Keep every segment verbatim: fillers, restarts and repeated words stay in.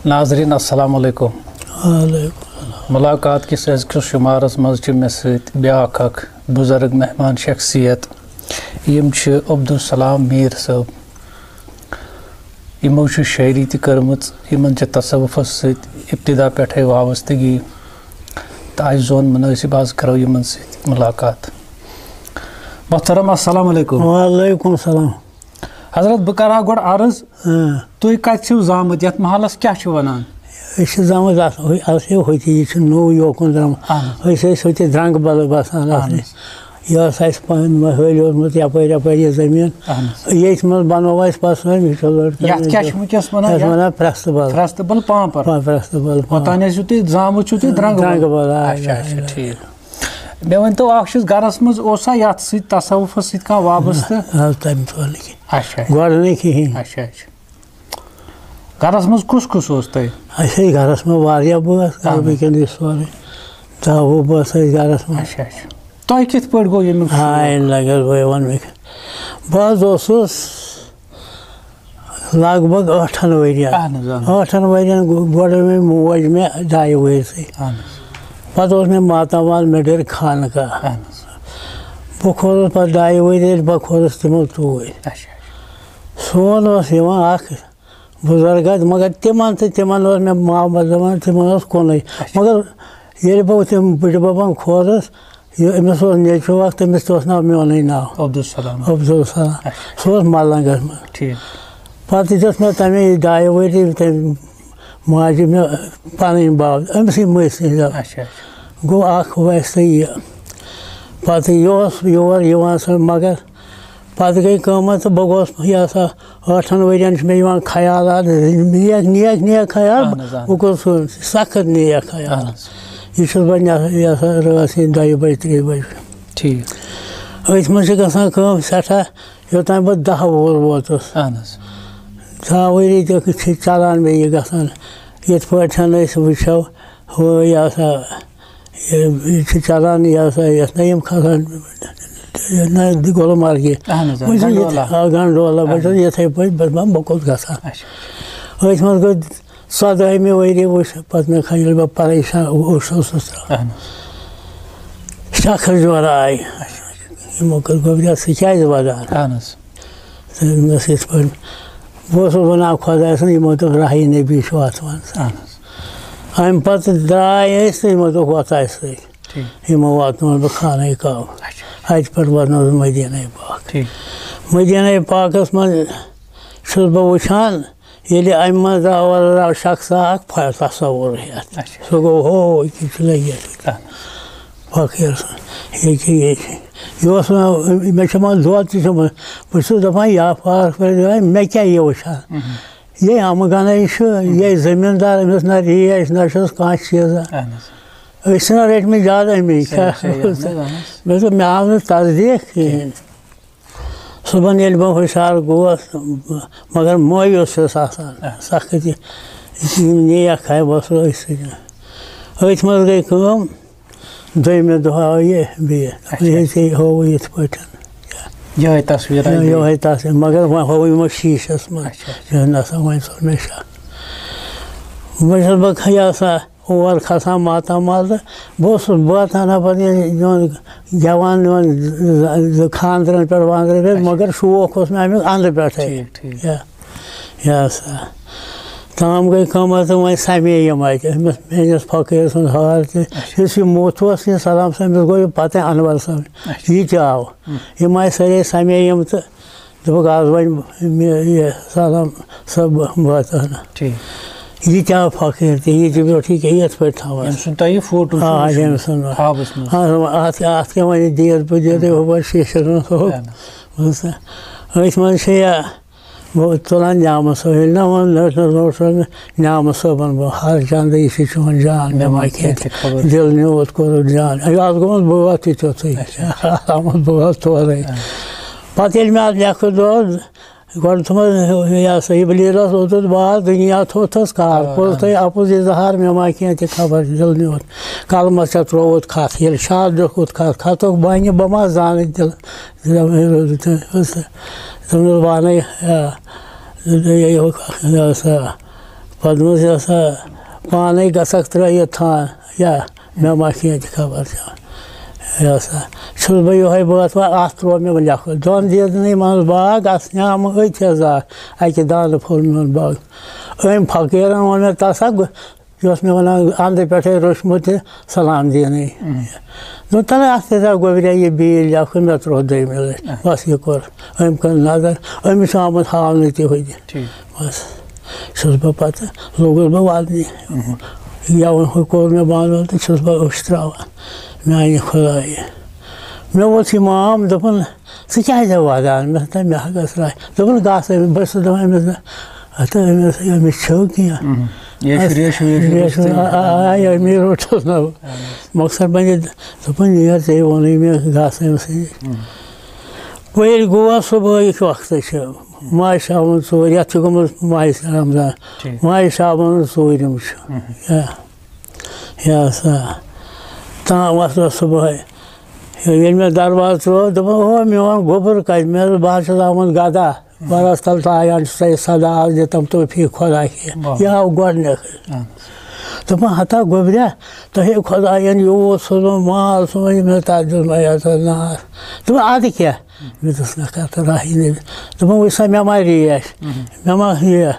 ناظرین، السلام علیکم۔ وعلیکم۔ ملاقات کِس أزکِس شمارس منٛز چھِ مےٚ سۭتۍ بیٛاکھ اکھ بُزرگ مہمان شخصیت۔ یِم چھِ عبدالسلام میٖر صٲب۔ یِمو چھِ شٲعری تہِ کٔرمٕژ، یِمن چھِ تصوفس سۭتۍ ابتدا پٮ۪ٹھے وابستگی، تہٕ اَسہِ زون مُنٲسِب آز کرو یِمن سۭتۍ مُلاقات۔ محترم، السلام علیکم۔ وعلیکم السلام۔ حضرت، بہٕ کرٕ ہا گۄڈٕ عرض، اۭں۔ تُہۍ کتہِ چھِو زامٕتۍ؟ یتھ محلس کیٛاہ چھِ ونان؟ أسۍ چھِ زامٕتۍ اتھ، ہُہ-، اتھ چھِ ہوٚتہِ، یہِ چھُ نوٚو یوکُن درٛامُت۔ اہن حظ۔ أسۍ ٲسۍ ہوٚتہِ درٛنٛگہٕ بل بسان اتھ اہن نِش۔ حظ۔ یہِ ٲس اَسہِ پنٕنۍ مہ-، ہٲلۍ اوسمُت یپٲرۍ یپٲرۍ یہِ زٔمیٖن۔ اہن حظ۔ ییٚتھۍ منٛز بنوو اَسہِ پتہٕ سُہ، یہِ چھُ لڑکہٕ یتھ کیٛاہ چھِ وٕنکیٚس ونان؟ یتھ یتھ؟ ونان پرٛستہٕ بل۔ پرٛستہٕ بل پامپر۔ پا-، پرٛستہٕ بل پامپر۔ اوٚتام ٲسِو تُہۍ زامٕتۍ چھِو تُہۍ درٛنٛگہٕ بل؟ درٛنٛگہٕ بل، آ، اچھا، آ، اچھا، آ۔ ٹھیٖک۔ مےٚ ؤنۍتو اکھ چیٖز، گرس منٛز اوسا یتھ سۭتۍ تصوفس سۭتۍ کانٛہہ وابستہٕ؟ نہ، نہ، تَمہِ دۄہ نہٕ کینٛہہ۔ اچھا، اچھا۔ گۄڈٕ نہٕ کِہیٖنۍ۔ اچھا، اچھا۔ گرس منٛز کُس کُس اوس تۄہہِ؟ اَسہِ ٲسۍ گرس منٛز واریاہ بٲژ، اہن حظ۔ وٕنکیٚن یہِ سورُے دَہ وُہ بٲژ ٲسۍ گرس منٛز۔ اچھا، اچھا۔ تۄہہِ کِتھ پٲٹھۍ گوٚو ییٚمیُک شروٗع؟ ہاے لگس بہٕ وَنہٕ وٕنکیٚن۔ بہٕ حظ اوسُس لگ بگ ٲٹھن ؤرین۔ اہن حظ، اہن حظ۔ ٲٹھن ؤرین گو-، گۄڈٕ مےٚ موج مےٚ دَیہِ ؤہرۍ سٕے۔ اہن حظ۔ پتہٕ اوس مےٚ ماتامال مےٚ ڈٔرۍ خانقاہ۔ اہن حظ۔ بہٕ کھوٚتُس پتہٕ دَیہِ ؤہرۍ ییٚلہِ بہٕ کھوٚتُس تِمو توٗرۍ۔ اچھا، اچھا۔ سون اوس یِوان اکھ بُزرگ حظ، مگر تِمن تہٕ تِمن اوس مےٚ محبت دِوان، تِمن اوس کُنُے۔ اچھا۔ مگر ییٚلہِ بہٕ تِم بٕڈِ ببن کھوژُس، یہِ أمِس اوس نیٚچوٗ اکھ، تٔمِس تہِ اوس ناو میونُے ناو۔ عبدالسلام۔ عبدالسلام۔ اچھا۔ سُہ اوس ملنگس منٛز۔ ٹھیٖک۔ پتہٕ دیُت مےٚ تَمے دَیہِ ؤری تٔمۍ ماجہِ مےٚ پنٕنۍ باو، أمسٕے مٔسۍ سٕنٛدۍ زَب۔ اچھا، اچھا۔ گوٚو اکھ ویسے یہِ۔ پتہٕ یہِ اوس یور یِوان سُہ، مگر پتہٕ گٔے کٲمہ تہٕ بہٕ گوس، یہِ ہسا، ٲٹھن ؤرین چھُ مےٚ یِوان خیالات، نیک، نیک، نیک خیال۔ اہن حظ، اہن حظ۔ بہٕ گوٚوُس سخت نیک خیال۔ اہن حظ۔ یہِ چھُس بہٕ نہ-، یہِ ہسا رٲژ ہٕنٛدِ دۄیہِ بجہِ، ترٛیٚیہِ بجہِ۔ ٹھیٖک۔ أتھۍ منٛز چھِ گژھان کٲم سٮ۪ٹھاہ، یوٚتام بہٕ دَہ وُہُر ووتُس۔ اہن حظ۔ دَہ ؤری تہِ چھِ چلان مےٚ یہِ گژھان۔ یِتھ پٲٹھۍ أسۍ وٕچھو، ہُہ، یہِ ہسا، یہِ، یہِ چھُ چلان، یہِ ہسا، یَتھ نہ یِم کھسان، یَتھ نہ گُلمرگہِ۔ اہن حظ، آ، بہٕ چھُس یِتھ-، گنڈولا۔ آ، گنڈولا، بہٕ چھُس اہن حظ۔ یِتھَے پٲٹھۍ، بہٕ، بہٕ، بہٕ کوٚت گژھٕ ہا؟ اچھا۔ أتھۍ منٛز گوٚو ژۄدٲہمہِ ؤری وٕچھ پَتہٕ مےٚ خٲلی بہٕ پریشان اوسُس۔ اہن حظ۔ شخص جورا آیہِ۔ اچھا۔ یِمو کٔر گۄبریا، ژٕ کیٛازِ وَدان؟ اہن حظ۔ تہٕ مےٚ ٲس یِتھ پٲٹھۍ، بہٕ اوسُس وَنان خۄدایَس سُنٛد، یِمو دوٚپ راہی نبی چھُ اَتھ منٛز۔ اہن حظ۔ اَمہِ پَتہٕ درٛاے أسۍ تہٕ یِمو دوٚپ وۄتھ اَسہِ سۭتۍ۔ ٹھیٖک۔ یِمو واتنووُس بہٕ خانہ کعبہ۔ اچھا۔ اَتہِ پٮ۪ٹھ واتنووُس مدینہ پاک۔ ٹھیٖک۔ مدینہ پاکَس منٛز چھُس بہٕ وٕچھان، ییٚلہِ اَمہِ منٛز درٛاو، درٛاو شخص اکھ، فا-، تصوُر ہٮ۪تھ۔ اچھا۔ سُہ گوٚو، ہو، یہِ چھُ لٔگِتھ۔ اہن۔ فقیٖر سُنٛد۔ یہِ کہِ یہِ چھِ، یہِ اوس وَنان، مےٚ چھُ وَنان دۄد تہِ چوٚمُت۔ بہٕ چھُس دَپان، یا فارق پٲٹھۍ دَپان، مےٚ کیٛاہ یہِ وٕچھان؟ مہم۔ یہِ اَمہٕ گَنَے چھُ، مہم۔ یہِ زٔمیٖندار، أمِس نہ ریش، نہ چھُس کانٛہہ چیٖزا۔ اہن حظ۔ أسۍ چھِنہ رٔٹۍ مٕتۍ زیادٕ اَمی۔ صحیح، صحیح، اہن حظ، اہن حظ۔ مےٚ دوٚپ، مےٚ آو نہٕ تصدیٖق کِہیٖنۍ۔ صُبحن ییٚلہِ بہٕ ہُشار گوس، مگر مایوس چھُس آسان، اہن۔ سخت یہِ، یِم نیک خیب اوس أتھۍ سۭتۍ۔ أتھۍ منٛز گٔے کٲم، دوٚیمہِ دۄہ آو یہِ بیٚیہِ۔ اچھا۔ یہِ ژےٚ ہووُ یِتھ پٲٹھۍ۔ یِہوٚے تصویٖر آیہِ یہِ، بیٚیہِ۔ یِہوٚے تصویٖر، مگر وۄنۍ ہووُ یِمو شیٖشَس منٛز۔ اچھا، اچھا۔ مےٚ نہ سا وۄنۍ ژوٚل مےٚ شک۔ وۄنۍ چھُس بہٕ یہِ ہسا اور کھسان ماتامال تہٕ بہٕ اوسُس واتان پَتہٕ یہِ میون گٮ۪وان میون زٕ خانٛدرَن پٮ۪ٹھ وانٛدرَن پٮ۪ٹھ، اچھا۔ مگر شوق اوس مےٚ اَمیُک اَنٛدٕ پٮ۪ٹھَے۔ ٹھیٖک، ٹھیٖک۔ یہِ، یہِ ہسا۔ تام گٔے کٲم تہٕ وۄنۍ سَمے یِم اَتہِ۔ أمِس میٛٲنِس فقیٖر سُنٛد حال تہِ، اچھا۔ یُس یہِ موٚتھ اوس، یہِ سلام صٲب، أمِس گوٚو یہِ پَتَے اَنور صٲب۔ اچھا۔ یہِ تہِ آو۔ ہُم۔ یِم آیہِ سٲرے سَمے یِم تہٕ دوٚپُکھ، "آز وۄنۍ مےٚ یہِ سلام صٲب واتان۔" ٹھیٖک۔ یہِ تہِ آو فقیٖر تہِ، یہِ تہِ بیوٗٹھ یہِ کیٛاہ یَتھ پٲٹھۍ تھاوان۔ ییٚمہِ سُنٛد تۄہہِ یہِ فوٹو چھُ آ، وٕچھمُت ییٚمہِ سُنٛد۔ خوابَس منٛز۔ آ، اَتھ، اَتھ کیٛاہ وَنہِ دِیَتھ بہٕ دِیَتھ، ہُہ بَس شیٖشَس منٛز ہُہ۔ اہن۔ بوٗزتھا؟ أتھۍ منٛز چھِ یہِ، بہٕ تُلان نیامہٕ صٲب، ییٚلہِ نہ وَن، نہ، نہ، نہ، نہ، نیامہٕ صٲبَن بہٕ، ہر چندٕ، یہِ چھُ چون جان، مےٚ ما کینٛہہ تہِ خبر۔ دِل نیوٗت کوٚرُتھ جان۔ یہِ آز گوٚمُت بٲتھ تہِ تیُتھُے۔ اچھا۔ آمُت بٲتھ تورَے۔ اہن۔ پتہٕ ییٚلہِ مےٚ اَتھ لیکھٕ دۄد، گۄڈٕ تھوٚمَس یہِ ہسا یہِ بلیٖرَس اوٚتُتھ باز، دُنیا تھوٚتھَس کار۔ آ، کوٚر آ۔ تۄہہِ اَپُز اظہار، مےٚ ما کینٛہہ تہِ خبر، دِل نیوٗت۔ قلمَس ژےٚ ترٛووُتھ کھَتھ، ییٚلہِ شاد لیوٚکھُتھ کھَتھ، کھَتُکھ بَنہِ، بہٕ ما زانہٕ دِل۔ دوٚپمَس، وَنَے، آ، یہِ ہسا، پَتہٕ منٛز یہِ ہسا پانَے گژھکھ ترٛٲیِتھ تھان، یا مےٚ ما چھِ ییٚتہِ خبر چھا۔ یہِ ہسا چھُس بہٕ یِہوٚے بٲتھ وَنان، اَتھ ترٛوو مےٚ وۄنۍ لیکھُن۔ دۄن دیٖدنٕے منٛز باغ، اَتھ نیامہٕ أتھۍ زاکھ، اَکہِ دانہٕ پھوٚل میون باغ۔ أمۍ فقیٖرَن ووٚن مےٚ، تَس ہا گُ-، یہِ اوس مےٚ وَنان، اَنٛدٕ پٮ۪ٹھَے روٚچھمُت تہِ سلام دِنٕے۔ دوٚپُن، تَلہٕ اَتھ کیٛاہ سا گوٚبریا یہِ بیٚیہِ لیکھُن، مےٚ ترٛوو دوٚیمہِ لَٹہِ۔ بَس یہِ کوٚر۔ أمۍ کٔر نظر، أمِس چھُ آمُت ہاونہٕ تہِ ہُہ تہِ۔ ٹھیٖک۔ بَس چھُس بہٕ پَتہٕ، لوٚگُس بہٕ وَدنہِ۔ گٮ۪وُن ہُہ کوٚر مےٚ بنٛد تہٕ چھُس بہٕ أچھ ترٛاوان، میٛانہِ خۄدایہِ۔ مےٚ ووٚتھ اِمام، دوٚپُن، "ژٕ کیٛازِ وَدان؟" مےٚ دوٚپ، "مےٚ ہا گٔژھ راے۔" دوٚپُن، "گژھ أمِس۔" بہٕ چھُس دَپان أمِس، "نہ، ہَتہٕ أمِس، أمِس چھُو کینٛہہ؟" یہِ چھُ ریشو، یہِ چھُ ریشو، آ، آ، آ، یہِ مےٚ روٚٹُس نہ۔ مۄخصر بَنہِ، دوٚپُن، "یہِ ژےٚ ووٚنُے مےٚ، گژھ أمِس نِش۔" وۄنۍ ییٚلہِ گوٚو صُبحٲیِکۍ وقتہٕ چھِ ماہِ صابن ژوٗر، یَتھ چھُ گوٚمُت ماہِ رمضان، ٹھیٖک۔ ماہِ صابن ژوٗرِم چھُ۔ یا، یا سا، تام وۄتھٕ بہٕ صُبحٲے۔ ییٚلہِ مےٚ دروازٕ ترٛوو، دوٚپُن، "اوہ، میون گوٚبُر کَتہِ؟" مےٚ دوٚپ، "بہٕ حظ چھُس آمُت گدا، بَرَس تَل تایان چھُ سا یہِ صدا، آز دِتَم توفیٖق خۄدا کہِ واہ۔ یہِ آو گۄڈٕنیٚتھٕے۔" اہن۔ دوٚپُن، "ہتا گوٚبریا، تۄہے خۄدایَن یوٗت سوٗزمُت مال سوٗزمُت، یہِ مےٚ تَتھ دیُت مےٚ یَتھ نار۔" دوٚپُن، "اَدٕ کیٛاہ؟" مےٚ دوٚپُس، "نہ کَر تہٕ راہی نبی۔" دوٚپُن، "وٕچھ سا، مےٚ ما ریش، مےٚ ما یہِ۔"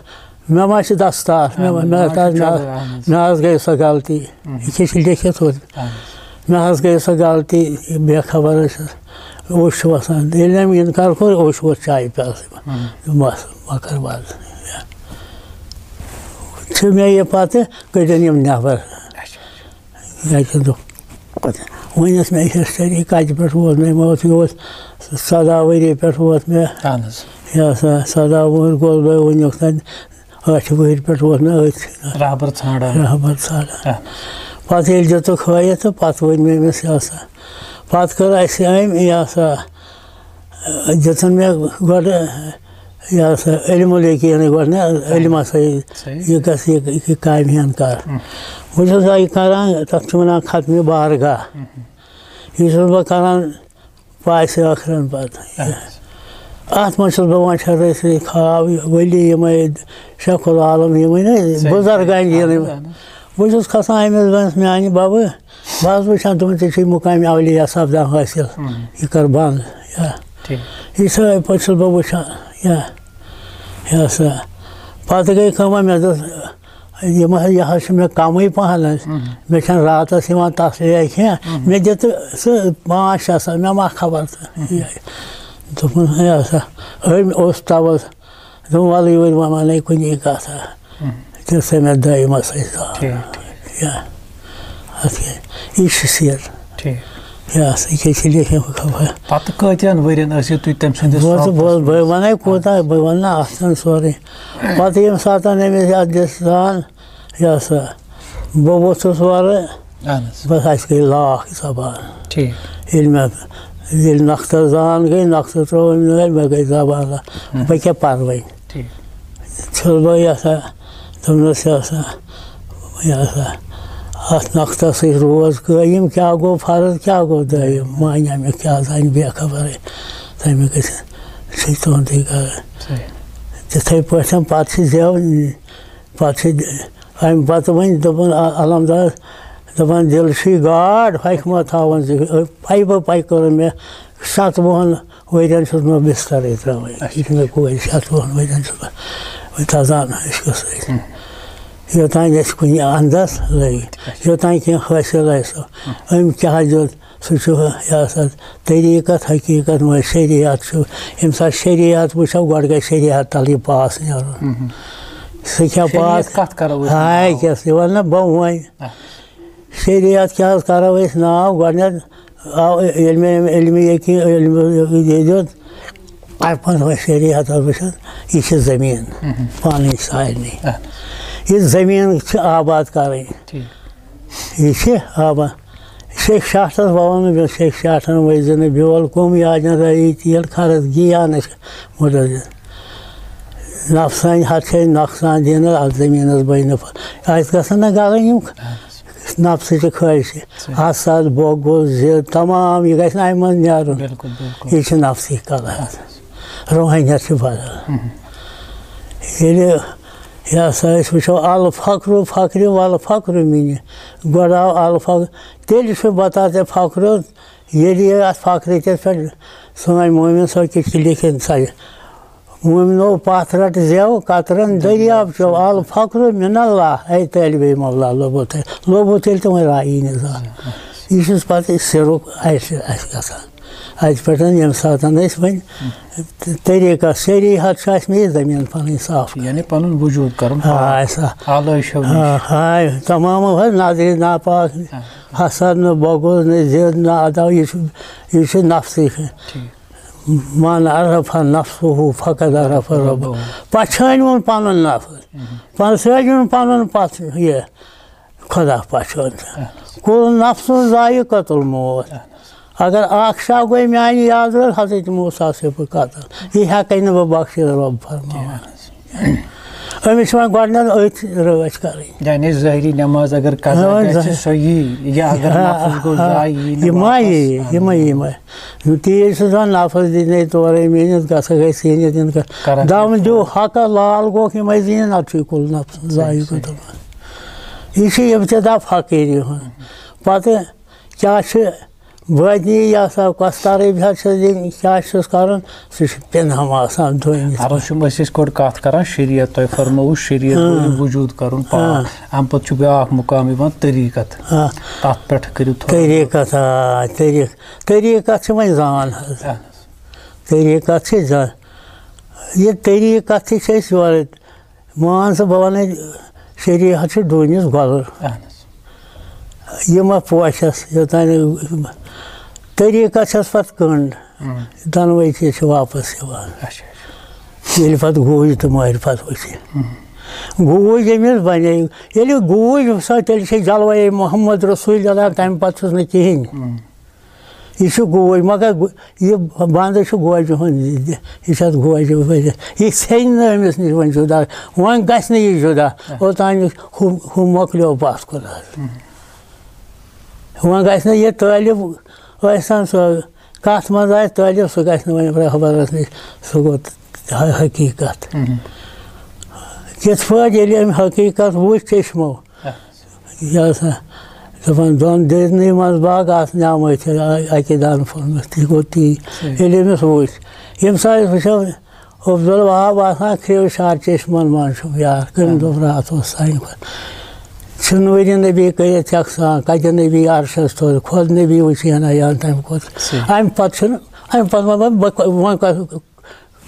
مےٚ ما چھِ دستار، مےٚ، اہن، مےٚ ما تَتھ چھِ مےٚ، چلو، اہن حظ۔ مےٚ حظ گٔے سۄ غلطی۔ اہن۔ یہِ کیٛاہ چھِ لیکھِتھ ہوٚت؟ اہن۔ مےٚ حظ گٔے سۄ غلطی، بے خبر ٲسۍ۔ اوٚش چھُ وَسان۔ ییٚلہِ أمۍ اِنکار کوٚر، اوٚش ووت چایہِ پیالسٕے منٛز۔ اہن۔ بَس، مۄکر بَس۔ چھِ مےٚ یہِ پَتہٕ، کٔڑِن یِم نٮ۪بر۔ اچھا۔ یہِ کیٛاہ دوٚپ؟ وۄنۍ ٲس مےٚ ہِسٹری کَتہِ پٮ۪ٹھ ووت مےٚ، مےٚ اوس، یہِ اوس سَداہ ؤری پٮ۪ٹھ ووت مےٚ۔ اہن حظ۔ یہِ ہسا سَداہ وُہُر گوٚوس بہٕ وٕنیُک تام۔ ٲٹھِ وٕہٕرۍ پٮ۪ٹھ ووت مےٚ أتھۍ رہبر ژھانٛڈان۔ رہبر ژھانٛڈان۔ آ۔ پَتہٕ ییٚلہِ دِتُکھ ہٲیِتھ تہٕ پَتہٕ ؤنۍ مےٚ أمِس، یہِ ہسا، پَتہٕ کٔر اَسہِ أمۍ، یہِ ہسا، دِژٕن مےٚ گۄڈٕ، یہِ ہسا، علم الیقینٕے گۄڈٕ، نہ، علم ہسا یہِ، صحیح۔ یہِ گژھِ، یہِ، یہِ کامہِ ہن کَر۔ ہُم۔ بہٕ چھُس یہِ کَران، تَتھ چھِ وَنان ختمِ بارگاہ۔ ہُم۔ یہِ چھُس بہٕ کَران پاسہِ ٲخرَن پَتہٕ۔ اَہَن حظ۔ اَتھ منٛز چھُس بہٕ وۄنۍ چھَس أسۍ خاب ؤلی یِمَے شیخ العالم یِمَے نہ صحیح، بُزرگان صحیح۔ یِنہٕ۔ اَہَن حظ، اَہَن حظ۔ بہٕ چھُس کھسان أمِس وَنَس، "میٛانہِ بَبہٕ، بہٕ حظ وٕچھان تِمَن ژےٚ چھُے مُقامِ اولیاء سَپدان حٲصِل، اۭں۔ یہِ کَر بنٛد۔" یا ٹھیٖک۔ یِتھَے پٲٹھۍ چھُس بہٕ وٕچھان، یا، یا سا۔ پَتہٕ گٔے کٲمہ، مےٚ دوٚپ، یِم حظ، یہِ حظ چھُ مےٚ کَمٕے پَہَن حظ۔ مم۔ مےٚ چھَنہٕ راتَس یِوان تَسلِیا کینٛہہ۔ مم۔ مےٚ دِ تہٕ سُہ پانٛژھ شےٚ ساس، مےٚ ما خبر تہٕ۔ مم۔ یہِ دوٚپُن، ہے ہسا، أمۍ اوس تَوَس۔ دوٚپُن، وَلہٕ یہِ وۄنۍ وَنَے کُنی کَتھا۔ مم۔ تہٕ سۄ مےٚ دۄیمَس سۭتۍ زال۔ ٹھیٖک، ٹھیٖک۔ یا، اَتھ کیٛاہ، یہِ چھِ سیر۔ ٹھیٖک۔ یا، سُہ کیٛاہ چھِ لیکھِتھ خبر۔ پَتہٕ کۭتیٛاہ ؤرِیَن ٲسِو تُہۍ تٔمۍ سٕنٛدِس بہٕ حظ، بہٕ حظ، صحبتَس بہٕ منٛز؟ وَنَے کوٗتاہ، بہٕ وَنہٕ نہٕ اَتھ چھَنہٕ سورُے۔ پَتہٕ ییٚمہِ ساتہٕ أمِس اَتھ دِژ زان، یہِ ہسا، بہٕ ووٚتھُس اورٕ، اہن حظ۔ بس اَسہِ گٔے لاکھ زبان۔ ٹھیٖک۔ ییٚلہِ مےٚ، ییٚلہِ نۄقطہٕ زان گٔے، نۄقطہٕ ترٛوو أمۍ نٲلۍ، مےٚ گٔے زبان لاکھ۔ ہُم۔ بہٕ کیٛاہ پَرٕ وۄنۍ؟ ٹھیٖک۔ چھُس بہٕ یَتھ، دوٚپنَس، یہِ ہسا، یہِ ہسا، اَتھ نۄقطَس سۭتۍ روز قٲیِم، کیٛاہ گوٚو فرض، کیٛاہ گوٚو دٲیِم؟ مانیٛا مےٚ کیٛاہ زانہِ بے خبرٕے، تَمیُک گژھِ چھُے تُہُنٛدُے گرٕ۔ صحیح۔ تِتھَے پٲٹھۍ پَتہٕ چھِ زٮ۪و، پَتہٕ چھِ اَمہِ پَتہٕ وۄنۍ دوٚپُن، آ، علمدار دَپان، "دِل چھُے گاڈ، ہۄکھِ ما تھاوَن ژٕ؟" پَے بہٕ پَے کٔرٕن مےٚ، شَتوُہَن ؤرِیَن چھُس بہٕ بِستَرٕے ترٛاوان۔ اچھا۔ یہِ چھِ مےٚ کوٗر، شَتوُہَن ؤرِیَن چھُس بہٕ وۄنۍ تَزان عشقَس سۭتۍ۔ ہُم۔ یوٚتام أسۍ کُنہِ اَندَس لٔگۍ، اچھا۔ یوٚتام کینٛہہ حٲصِل آسہِ۔ ہُم۔ أمۍ کیٛاہ دیُت؟ سُہ چھُ، یہِ ہسا، طریٖقت، حقیٖقت منٛز شریعت چھُ۔ ییٚمہِ ساتہٕ شریعت وٕچھو، گۄڈٕ گژھِ شریعت تَلہٕ یہِ پاس نیرُن۔ مہم۔ سُہ کیٛاہ شریعت پاس؟ کَتھ کَرو أسۍ ہاے ناو؟ کیٛاہ، یہِ وَنہٕ نہ بہٕ وۄنۍ۔ آ۔ شریعت کیٛاہ حظ کَرو أسۍ ناو؟ گۄڈٕنٮ۪تھ آو ییٚلہِ مےٚ أمۍ علمِ یقیٖن، علمِ یقیٖن دیُت، اَمہِ پَتہٕ وۄنۍ شریعت حظ وٕچھُن، یہِ چھِ زٔمیٖن مہم۔ پَنٕنۍ سارنٕے۔ آ۔ یہِ زٔمیٖن چھِ آباد کَرٕنۍ۔ ٹھیٖک۔ یہِ چھِ آباد۔ شیخ شاٹھس وَوان نہٕ بیول، شیخ شاٹھن ؤزِ نہٕ بیول، کُم یادن رٲیی تیل، خرٕچ گیان نہٕ مُدرِ۔ نفسٲنۍ ہتھ چھے نۄقصان دِنہٕ اَتھ زٔمیٖنَس بٔے نفر۔ اَسہِ گژھن نہ گَلٕنۍ یِم نفسٕچہِ خٲہِشہِ۔ صحیح۔ حسد، بۄگُل، ضد، تمام یہِ گژھِ نہٕ اَمہِ منٛز نیرُن۔ بِلکُل، بِلکُل۔ یہِ چھِ نفسی کلہٕ۔ روحانیت چھِ بدل۔ مہم۔ ییٚلہِ یہِ ہسا أسۍ وٕچھو، الفقر فقری والفقر منی۔ گۄڈٕ آو الفقر، تیٚلہِ چھُ بتا ژےٚ فقر، ییٚلہِ یہِ اَتھ فقرٕ کِس پٮ۪ٹھ سٲنۍ مومِن صٲب کِتھ کٔنۍ لیکھِن سا یہِ۔ مومِنو پَتھ رَٹ زٮ۪و قطرَن دٔریاب چٮ۪و، الفقر من اللہ، اے طٲلبِ مولا، لوٚبو تیٚلہِ، لوٚبو تیٚلہِ تِمَے رایی نظام۔ یہِ چھُس پَتہٕ سِرُک اَسہِ، اَسہِ گژھان۔ اَتہِ پٮ۪ٹھ ییٚمہِ ساتہٕ أسۍ وۄنۍ طریٖقہ، شریعت چھُ اَسہِ مےٚ یہِ زٔمیٖن پَنٕنۍ صاف کَرٕنۍ۔ یعنی پَنُن وجوٗد کَرُن پاک۔ آ، اَسہِ آ۔ آلٲیشو نِش۔ آ، ہاے، تمام حظ نظرِ ناپاک، حسد نہٕ، بغض نہٕ، ضد نہٕ، عداوت، یہِ چھُ، یہِ چھُ نفسٕے۔ ٹھیٖک۔ من عرف نفسہ فقد عرف ربہ۔ پہچھٲنۍ وُن پنُن نفس۔ پہچھٲنۍ وُن پنُن پتھ یہِ خدا پہچھان۔ کل نفس ذائقۃ الموت۔ اگر اکھ شاہ گوٚو میانہِ یاد روز، حضرت موسیٰ سے بہٕ قتل۔ یہِ ہٮ۪کَے نہٕ بہٕ بخشِتھ، رۄب فرماوان۔ أمِس چھِ وۄنۍ گۄڈٕنٮ۪تھ أتھۍ رٲچھ کَرٕنۍ۔ یعنی ظٲہری نٮ۪ماز اگر قضا آ، گژھِ، ظٲہر۔ سۄ یی، یا اگر نفس گوٚو آ، ضایع، یی نہٕ یہِ ما واپس۔ یی، یہِ ما یی، یہِ ما۔ تیز چھُس دَپان، نفس دِتھ نے تورے میٖنِتھ، گژھکھ أسۍ ژیٖنِتھ دِنہٕ کَتھ۔ کران چھِ دَم دیُو حقہ، لال گوٚکھ، یِمَے زیٖنۍ، نَتہٕ چھُے کُل نفس ضایع گوٚمُت۔ یہِ چھِ ابتدا فقیٖری ہُنٛد۔ پَتہٕ کیٛاہ چھِ وٲدنی، یہِ ہسا کۄستارٕے حظ چھِ دِنۍ، کیٛاہ چھُس کَرُن، سُہ چھُ پٮ۪نہٕ ہَم آسان دوٚیمِس۔ عرض چھُم، أسۍ ٲسۍ گۄڈٕ کَتھ کَران شریعت، تۄہہِ فرمووُ شریعت گوٚو وجوٗد کَرُن پاک۔ اَمہِ پَتہٕ چھُ بیٛاکھ مُقام یِوان طریٖقت۔ آ۔ تَتھ پٮ۪ٹھ کٔرِو تھوڑا۔ طریٖقت، آ، طریٖق-، طریٖقت چھِ وۄنۍ زان حظ۔ آ۔ طریٖقت چھِ زان۔ یہِ طریٖقت تہِ چھِ أسۍ یورٕ، مان ژٕ، بہٕ وَنَے، شریعت چھِ ڈوٗنِس گۄلہٕ۔ اَہَن حظ۔ یہِ ما پوشَس، یوٚتام طریٖقت چھَس پَتہٕ کٔنٛڈ۔ دۄنوَے چیٖز چھِ واپَس یِوان۔ اچھا، اچھا۔ ییٚلہِ پَتہٕ گوٗج تہٕ معرفت وٕچھِ۔ گوٗج ییٚمِس بَنے، ییٚلہِ گوٗج وٕچھو، تیٚلہِ چھِ جلوَے محمد رسول اللہ، تَمہِ پَتہٕ چھُس نہٕ کِہیٖنۍ۔ یہِ چھُ گوٗج، مگر گو-، یہِ بَندٕ چھُ گوجہِ ہُنٛد، یہِ چھِ اَتھ گوجہِ وجہ۔ یہِ ژھیٚنہِ نہٕ أمِس نِش وۄنۍ جُدا، وۄنۍ گژھِ نہٕ یہِ جُدا۔ اوٚتام یُس ہُہ، ہُہ مۄکلیو پَتھ کُن حظ۔ وۄنۍ گژھِ نہٕ یہِ طٲلب ٲسۍ تَن سُہ کَتھ منٛز آسہِ طٲلب، سُہ گژھِ نہٕ وۄنۍ رہبرَس نِش، سُہ گوٚو حقیٖقت۔ کِتھ پٲٹھۍ ییٚلہِ أمۍ حقیٖقت وٕچھ چشمو، یہِ ہسا دَپان، دۄن دٔرنٕے منٛز باغ آسہٕ نعمتہِ اَکہِ دانہٕ پھوٚلمُت، تہِ گوٚو تی۔ ییٚلہِ أمِس وٕچھ، ییٚمہِ ساتہٕ أسۍ وٕچھو، عبدالوہاب آسان کھرٛیو شار چشمن منٛز چھُم یار، کٔمۍ دوٚپ راتھ اوس سانہِ کھۄتہٕ۔ چھُ نوٗرِ نبی کٔرِتھ یَکسان، کَتہِ نبی عرشَس تھوٚد، خۄد نبی وٕچھ ہنا یان تَمہِ کھۄتہٕ۔ اَمہِ پَتہٕ چھُنہٕ، اَمہِ پَتہٕ وَنہٕ بہٕ، بہٕ وۄنۍ کَتھ،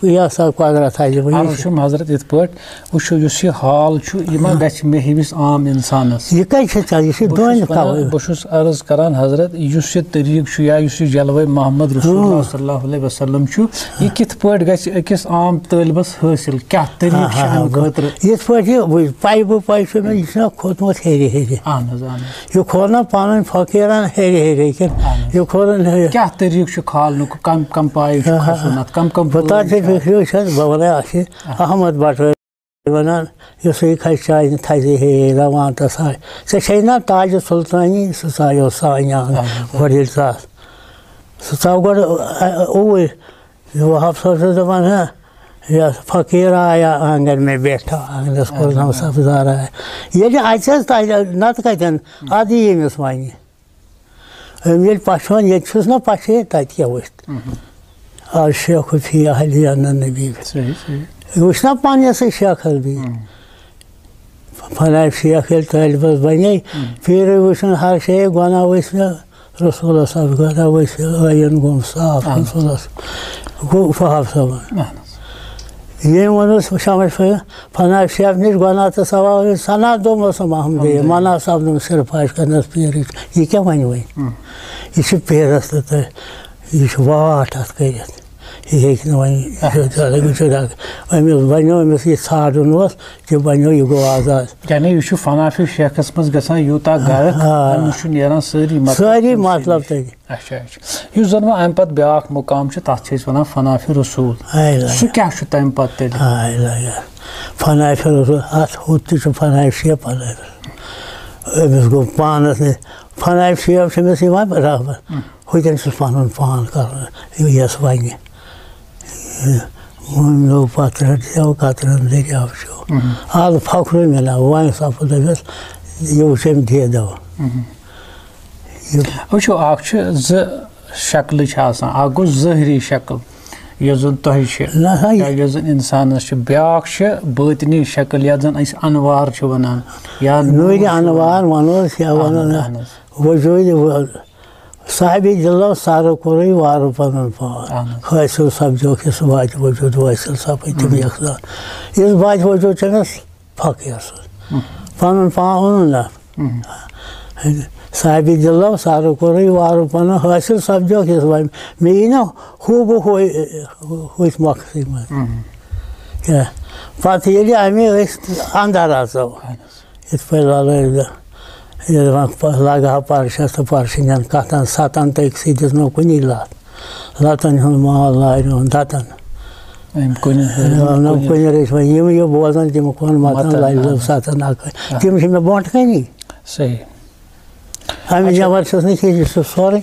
یہِ ہسا قۄدرت تھاوِ وۄنۍ۔ عرض چھُم حضرت یِتھ پٲٹھۍ، وٕچھِو، یُس یہِ حال چھُ، یہِ ما گژھِ مےٚ ہِوِس عام اِنسانَس؟ یہِ کَتہِ چھِ ژےٚ؟ یہِ چھِ بہٕ دۄن چھُس وَنان، تھاوٕنۍ۔ بہٕ چھُس عرض کران حضرت، یُس یہِ طریٖقہٕ چھُ یا یُس یہِ جلوے محمد رسول اللہ صلی اللہ علیہ وسلم چھُ، یہِ کِتھ پٲٹھۍ گژھِ أکِس عام طٲلبَس حٲصِل؟ کیٛاہ طریٖقہٕ چھُ اَمہِ خٲطرٕ؟ یِتھ پٲٹھۍ یہِ پَیہِ بہٕ پَے چھُ مےٚ، یہِ چھُنہ کھوٚتمُت ہیٚرِ ہیٚرِ۔ اہن حظ، اہن حظ۔ یہِ کھول نہ پَنٕنۍ فقیٖرَن ہیٚرِ ہیٚرِ کِنہٕ یہِ کھولُن ہیٚرِ۔ کیٛاہ طریٖقہٕ چھُ کھالنُک؟ کَم کَم پایہِ چھُ کھسُن اَتھ؟ کَم کَم بہٕ تَتھ پٲے چھِ چھِ اَتھ؟ فِکرِ وٕچھان، بہٕ وَنَے اَتھ چھِ احمد بَٹہٕ وَنان، یُس یہِ کھسہِ چاے تھَزِ ہے روان تہٕ ساے۔ ژےٚ چھے نہ تاجہِ سُلطٲنی، سُہ ژایو سانہِ آنٛگہٕ۔ گۄڈٕ ییٚلہِ ژاس، سُہ ژاو گۄڈٕ، اَ، اَ، اوٗرۍ۔ وہاب صٲب چھُس دَپان، ہا، یہِ فقیٖر آیا آنٛگَن میں بیٹھا، آنٛگنَس کوٚر نَو سبزار آیا۔ ییٚلہِ اَژٮ۪س تَتہِ، نَتہٕ کَتٮ۪ن؟ اَدٕ یی أمِس وَنہِ۔ أمۍ ییٚلہِ پَشوان، ییٚتہِ چھُس نہ پَشے، تَتہِ کیٛاہ وٕچھ؟ آز شیخ فی اہل النبی۔ صحیح، صحیح۔ یہِ وٕچھ نہ پَنٕنِسٕے شیخَس بیٚیہِ۔ فلاح شیخ ییٚلہِ طٲلبَس بَنے، پیٖرٕے وٕچھُن ہر شے، گۄناہ ؤسۍ مےٚ رسولَس، اَتھ گۄناہ ؤسۍ مےٚ، ٲیٖن گوٚم صاف رسولَس۔ گوٚو وہاب صٲبَن۔ ییٚمۍ ووٚنُس شمس فٲیِد، فنا شیخ نِش گۄناہ تہٕ ثواب، سنا دوٚپمَس محمدٕے، منا صٲب دوٚپمَس صرف آسہِ کرنَس پیٖرٕچ۔ یہِ کیٛاہ وَنہِ وۄنۍ؟ یہِ چھِ پیٖرَس تہٕ تہٕ یہِ چھُ واٹھ اَتھ کٔرِتھ۔ یہِ ہیٚکہِ نہٕ وۄنۍ، یہِ چھُ زیادٕ، یہِ چھُ زیادٕ۔ أمِس بَنیو، أمِس یہِ ژھانٛڈُن اوس، تہِ بَنیو، یہِ گوٚو آزاد۔ یعنی یہِ چھُ فنا فی شیخَس منٛز گژھان یوٗتاہ غرق، آ۔ أمِس چھُ نیران سٲری مطلب سٲری تٔمۍ سٕے مطلب نِش۔ تٔتی۔ اچھا، اچھا۔ یُس زَن وۄنۍ اَمہِ پَتہٕ بیٛاکھ مُقام چھُ، تَتھ چھِ أسۍ وَنان فنا فی رسول۔ آے لَگا۔ سُہ کیٛاہ چھُ تَمہِ پَتہٕ تیٚلہِ؟ آے لَگا۔ فنا فی رسول، اَتھ ہُتھ تہِ چھُ فنا فی شیخ، فنا فی رسول۔ أمِس گوٚو پانَس نِش۔ فنا فی شیخ چھُ أمِس یِوان رغبت۔ ہُتٮ۪ن چھُس پَنُن پان کَرُن، یہِ یَس وَنہِ۔ وۄنۍ نوٚو پتھر دریاو، کترن دریاو چھُ۔ آز فخرُے مِلان، وۄنۍ صفہٕ دٔپِس، یہِ وٕچھ أمۍ دیدو۔ یہِ وٕچھِو، اکھ چھِ زٕ شکلہٕ چھِ آسان، اکھ گوٚو ظٲہری شکل یۄس زن تۄہہِ چھِ، نہ سا، یہِ یا یۄس زن انسانس چھِ، بیٛاکھ چھِ بٲطنی شکل یتھ زن أسۍ انوار چھِ ونان، یا نوٗرِ نور چھِ انوار ونان۔ ونوس یا اہن حظ، ونان اہن حظ۔ وجوٗدِ و-، صاحبِ دِلو سرٕ کوٚرُے وارٕ پنُن پان۔ اہن حظ۔ حٲصِل سپدیوکھ یُس واتہِ وجوٗد، وٲصِل سپٕدۍ تِم یکسان۔ یُس واتہِ وجوٗد چھُنس فقیٖر سُنٛد۔ پنُن پان اوٚنُن نہ۔ صاحبِ دِلو سرٕ کوٚرُے وارٕ پنُن، حٲصِل سپدیوکھ یُس وۄنۍ مےٚ یی نہ ہُہ بہٕ ہُہ، ہُتھ مۄکھسٕے منٛز۔ کیٛاہ؟ پتہٕ ییٚلہِ اَمہِ أسۍ اندر اژو، یِتھ پٲٹھۍ لالٲرۍ دۄہ ییٚلہِ وۄنۍ پَ-، لگہٕ ہا پَرشَس تہٕ پَرشہِ نٮ۪ن کَتھَن سَتَن تہٕ أکسٕے دِژ نہٕ کُنی لَتھ۔ لَتَن ہُنٛد مال لارِ ہُنٛد دَتَن۔ أمۍ کُنہِ نہ کُنہِ۔ کُنہِ رٔچھۍ وۄنۍ یِم یہِ بوزان، تِم کون مَتَن مَتَن لَرِ لَو اَہَن۔ سَتَن اَکٲے۔ آ۔ تِم چھِ مےٚ برونٛٹھ کَنی۔ صحیح۔ اَمہِ اچھا۔ نٮ۪بَر چھُس نہٕ کینٛہہ، یہِ چھُ سورُے۔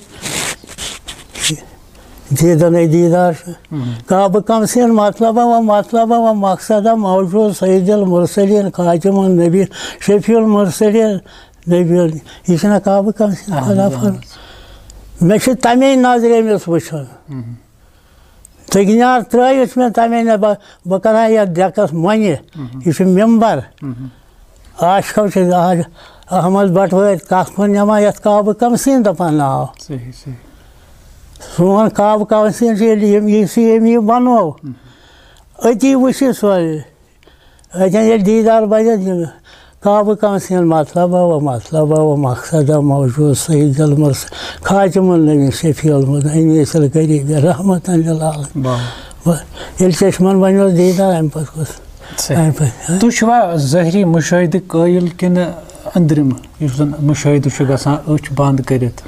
دیٖدن اے دیٖدار چھُ۔ کعبہٕ کمسین مطلبہ و مطلبہ و مقصدہ موجود سید المرسلین خاتم النبی شفیع المرسلین نبی ال-، یہِ چھُنہ کعبہٕ کمسین اہن خدا حظ، فرماوان۔ اہن حظ۔ مےٚ چھُ تَمے نظرِ أمِس وٕچھُن۔ دٔگنیار ترٛٲوِتھ چھُ مےٚ تَمے نہ بہ-، بہٕ کَرٕ ہا یَتھ ڈٮ۪کَس مۄنہِ۔ یہِ چھُ مِمبر۔ عاشقو چھِ آز احمد بٹوٲرۍ کَتھ کُن نِوان یَتھ کعبہٕ کمسین دَپان ناو۔ صحیح، صحیح۔ سون کعبہٕ کمسین چھُ ییٚلہِ یِم یہِ سُہ ییٚمۍ یہِ بَنوو۔ أتی وٕچھ یہِ سورُے۔ اَتٮ۪ن ییٚلہِ دیٖدار بَنٮ۪س، یِم کعبہٕ کمسین مطلبہ و مطلبہ و مقصدہ موجود سید المرس خاتم النبی شفیع المدن انیس الغریب رحمتاً للعالمین۔ واہ۔ و-، ییٚلہِ چشمن بَنیوس دیٖدار، اَمہِ پتہٕ کُس؟ صحیح۔ اَمہِ پتہٕ، ہہ؟ تُہۍ چھِوا ظٲہری مُشٲہدٕ قٲیِل کِنہٕ أنٛدرِم، یُس زَن مُشٲہدٕ چھُ گژھان أچھ بنٛد کٔرِتھ؟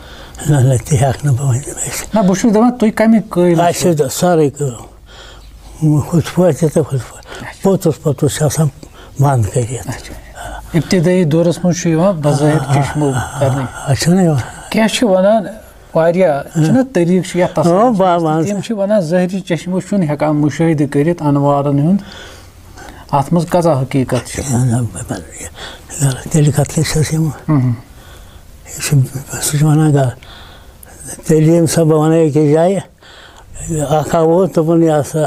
نہ، نہ، تہِ ہٮ۪کہٕ نہٕ بہٕ ؤنِتھ۔ نہ، بہٕ چھُس دَپان، تُہۍ کَمِکۍ قٲیِل اَسہِ چھِو؟ چھِ سٲرٕے کٲم۔ ہُتھ پٲٹھۍ تہِ تہٕ ہُتھ پٲٹھۍ۔ پوٚتُس پوٚتُس چھِ آسان بنٛد کٔرِتھ۔ اچھا۔ ابتدٲیی دورس منٛز چھُ یِوان بظٲہر آ، آ، چشمو آ، آ، کرنہٕ۔ اچھا، نہ یِوان۔ کینٛہہ چھِ وَنان، واریاہ چھِنہ طریٖقہٕ چھِ یَتھ آ، تصوُرس با-، منٛز تہِ، مان تِم ژٕ۔ چھِ وَنان ظٲہری چشمو چھُنہٕ ہٮ۪کان مُشٲہدٕ کٔرِتھ انوارن ہُنٛد۔ اَتھ منٛز کۭژاہ حقیٖقت چھِ؟ نہ، نہ، بہٕ، بہٕ، غلط، تیٚلہِ کَتھ لَگہِ سَس یِم۔ یہِ چھُ، سُہ چھُ وَنان غلط۔ تیٚلہِ ییٚمہِ ساتہٕ بہٕ وَنہٕ أکِس جایہِ، اَکھ ہا ووت، دوٚپُن، یہِ ہسا،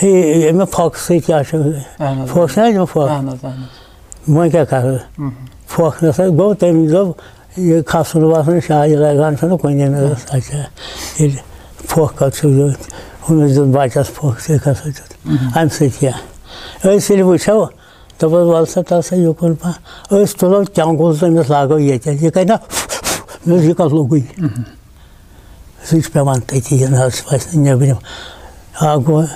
ہے، ییٚمہِ پھۄکہٕ سۭتۍ کیٛاہ چھُ؟ اَہَن حظ۔ پھۄکھ چھِنہ یِم پھۄکھ؟ اَہَن حظ، اَہَن حظ۔ وۄنۍ کیٛاہ کَرٕ؟ پھۄکھ نہ سا گوٚو، تٔمۍ دوٚپ، یہِ کھَسُن وَسُن شاید لَگان چھُنہٕ کُنہِ نہٕ حظ۔ اچھا، ییٚلہِ پھۄکھ کَتھ چھُ دیُن، ہُمِس دیُن بَچَس پھۄکھ، ژےٚ کَتھ سۭتۍ دیُت؟ اَمہِ سۭتۍ کیٛاہ؟ أسۍ ییٚلہِ وٕچھو، دوٚپُس، "وَلہٕ سا، تَل سا یُکُن پَہَن۔" أسۍ تُلو چنٛگُل تہٕ أمِس لاگو ییٚتٮ۪ن۔ یہِ کَرِ نا، مےٚ دوٚپُس، "یہِ کَتھ لوٚگُے؟" سُہ چھُ پٮ۪وان تٔتی، یہِ نہ حظ پَزِ نہٕ نیٚبرِم۔ اَکھ گوٚو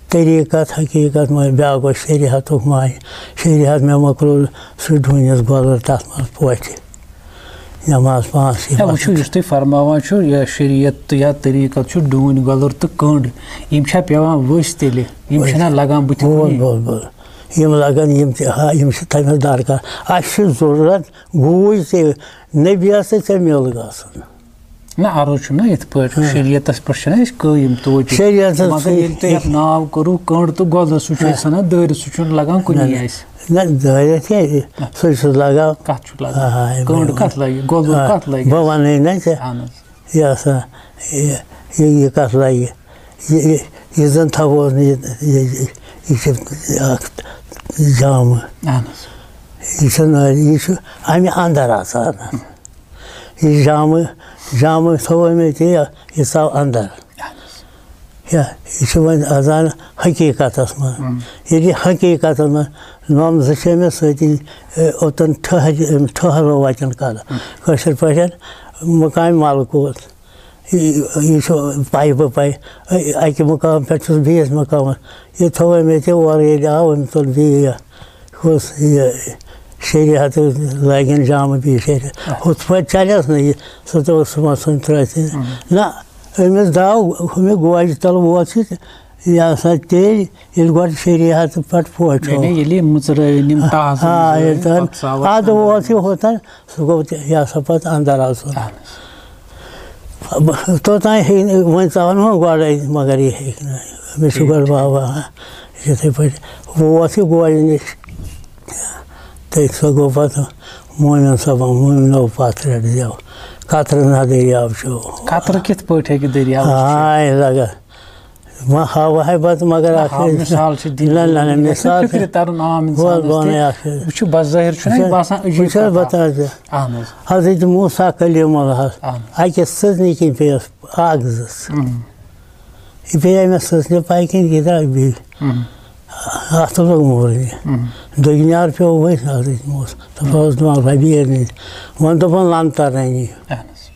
طریٖقت، حقیٖقت، مگر بیٛاکھ گوٚو شریعتُک معنی۔ شریعت مےٚ مۄکلو سُہ ڈوٗنِس گۄلُر تَتھ منٛز پوٹھِ۔ نماز پانٛژھ یہِ ہے، وٕچھِو، یُس تُہۍ فرماوان چھِو، یہِ شریعت تہٕ یا طریٖقت چھُ ڈوٗنۍ گۄلُر تہٕ کٔنٛڈ، یِم چھا پٮ۪وان ؤسۍ تیٚلہِ؟ یِم ؤسۍ۔ چھِنہ لگان بٕتھِ بول، کُنی؟ بول، بول۔ یِم لگان، یِم تہِ، ہا، یِم چھِ تَمہِ درکار۔ اَسہِ چھِ ضروٗرت گوٗج تہِ نبیَس تہٕ ژےٚ مِل گژھُن۔ نہ، عرض چھُنہ یِتھ پٲٹھۍ، ہاں۔ شریعتس پٮ۪ٹھ چھِنہ أسۍ قٲیِم توتہِ۔ شریعتس مگر سۭتۍ ییٚلہِ تۄہہِ یَتھ ناو کوٚروٕ کٔنٛڈ تہٕ گۄلُر، سُہ چھُ ہاں۔ اَسہِ ژھٕنان دٲرِتھ، سُہ چھُنہٕ لگان کُنی نہ، اَسہِ۔ نہ، دٲرِتھ کیٛاہ؟ ہاں۔ سُہ چھُ لگان۔ کَتھ چھُ لگان؟ آ، کٔنٛڈ بٔلۍ۔ کَتھ لَگہِ؟ گۄلُر آ، کَتھ لَگہِ بہٕ اَسہِ؟ وَنَے نہ ژےٚ۔ اَہَن حظ۔ یہِ ہسا، یہِ، یہِ، یہِ کَتھ لَگہِ؟ یہِ، یہِ، یہِ زَن تھاوہوس نہٕ یہِ، یہِ، یہِ، یہِ چھِ اَکھ جامہٕ۔ اَہَن حظ۔ یہِ چھُنہٕ، یہِ چھُ اَمہِ اَندَر آسان۔ یہِ جامہٕ، جامہٕ تھوٚو أمۍ ییٚتہِ، یہِ، یہِ ژاو اَندَر۔ اَہَن حظ۔ یا، یہِ چھُ وۄنۍ اَژان حقیٖقتَس منٛز۔ ییٚلہِ یہِ حقیٖقتَس منٛز نۄم زٕ چھِ أمِس سۭتی، اے، اوٚتَن ٹھٔہرِ-، أمِس ٹھٔہرو وَتٮ۪ن کَران۔ کٲشِر پٲٹھۍ مُقامِ مَلکوٗت۔ یہِ، یہِ چھُ پَے بہٕ پَے، اے، اَکہِ مُقام پٮ۪ٹھ چھُس بیٚیِس مُقامَس۔ یہِ تھوٚو أمۍ ییٚتہِ اورٕ ییٚلہِ آو، أمۍ تُل بیٚیہِ یہِ۔ ہُس یہِ شریعت لٲگِن جامہٕ بیٚیہِ شریعت۔ ہُتھ پٲٹھۍ چَلٮ۪س نہٕ یہِ، سُہ تہِ اوس سُہ مَسُن ترٛٲتھٕے۔ نہ، أمِس درٛاو ہُمہِ گوجہِ تَل ووت سُہ تہِ، یہِ ہسا تیٚلہِ، ییٚلہِ گۄڈٕ شریعت پٮ۪ٹھ پوچھو۔ یعنی ییٚلہِ یِم مٕژرٲوِن، یِم تازٕ آ، مٕژرٲوِن، ییٚلہِ تَل پَتہٕ ژاو اَدٕ اَندَر۔ ووت یہِ ہوٚتَن، سُہ گوٚو تہِ، یہِ ہسا پَتہٕ اَندَر اَژُن۔ اَہَن حظ۔ توٚتام ہیٚکہِ نہٕ، وۄنۍ ژاو نہٕ وۄنۍ گۄڈَے، مگر یہِ ہیٚکہِ نہٕ۔ مےٚ چھُ ٹھیٖک، گۄڈٕ ٹھیٖک۔ بابا، ہاں، یِتھَے پٲٹھۍ ووت یہِ گوجہِ نِش۔ تہٕ سُہ گوٚو پَتہٕ مومِن صٲبَن، مومِنو پَتھ رٮ۪تھ زٮ۪و، قطرٕ نہ دٔریاو چھُ۔ قطرٕ کِتھ پٲٹھۍ ہیٚکہِ دٔریاوَس چھُ؟ آے لگا۔ وۄنۍ ہاوہَے بہٕ تہٕ مگر نہ، اَکھ ہاو، مِثال چھِ دِنۍ نہ، نہ، نہ، ضروٗری۔ یہِ گژھِ نہٕ مِثال چھِ فِکرِ تَرُن عام بہٕ اِنسانَس وَنَے تہِ۔ اَکھ چیٖز۔ وٕچھِو، بظٲہِر چھُنہ یہِ باسان عجیٖب وٕچھ حظ، کَتھا۔ بہٕ تَرٕ ژےٚ۔ اَہَن حظ۔ حضرت موسیٰ کلیٖم اللہ، اَہَن حظ۔ اَکہِ سٕژنہِ کِنۍ پیٚیَس اَکھ زٕ۔ اۭں۔ یہِ پیٚیہِ مےٚ سٕژنہِ پَے کِنۍ یہِ درٛاو بیٚیہِ۔ اۭں۔ اَتھ لوٚگ مورنہِ۔ اۭں۔ دٔگۍ نیار پیوٚو ؤسۍ، اَتھ ٲسۍ موس۔ تَتھ اوس دِوان رۄبیٖر نِش۔ وۄنۍ دوٚپُن لَن تَرنٕے۔ اَہَن حظ۔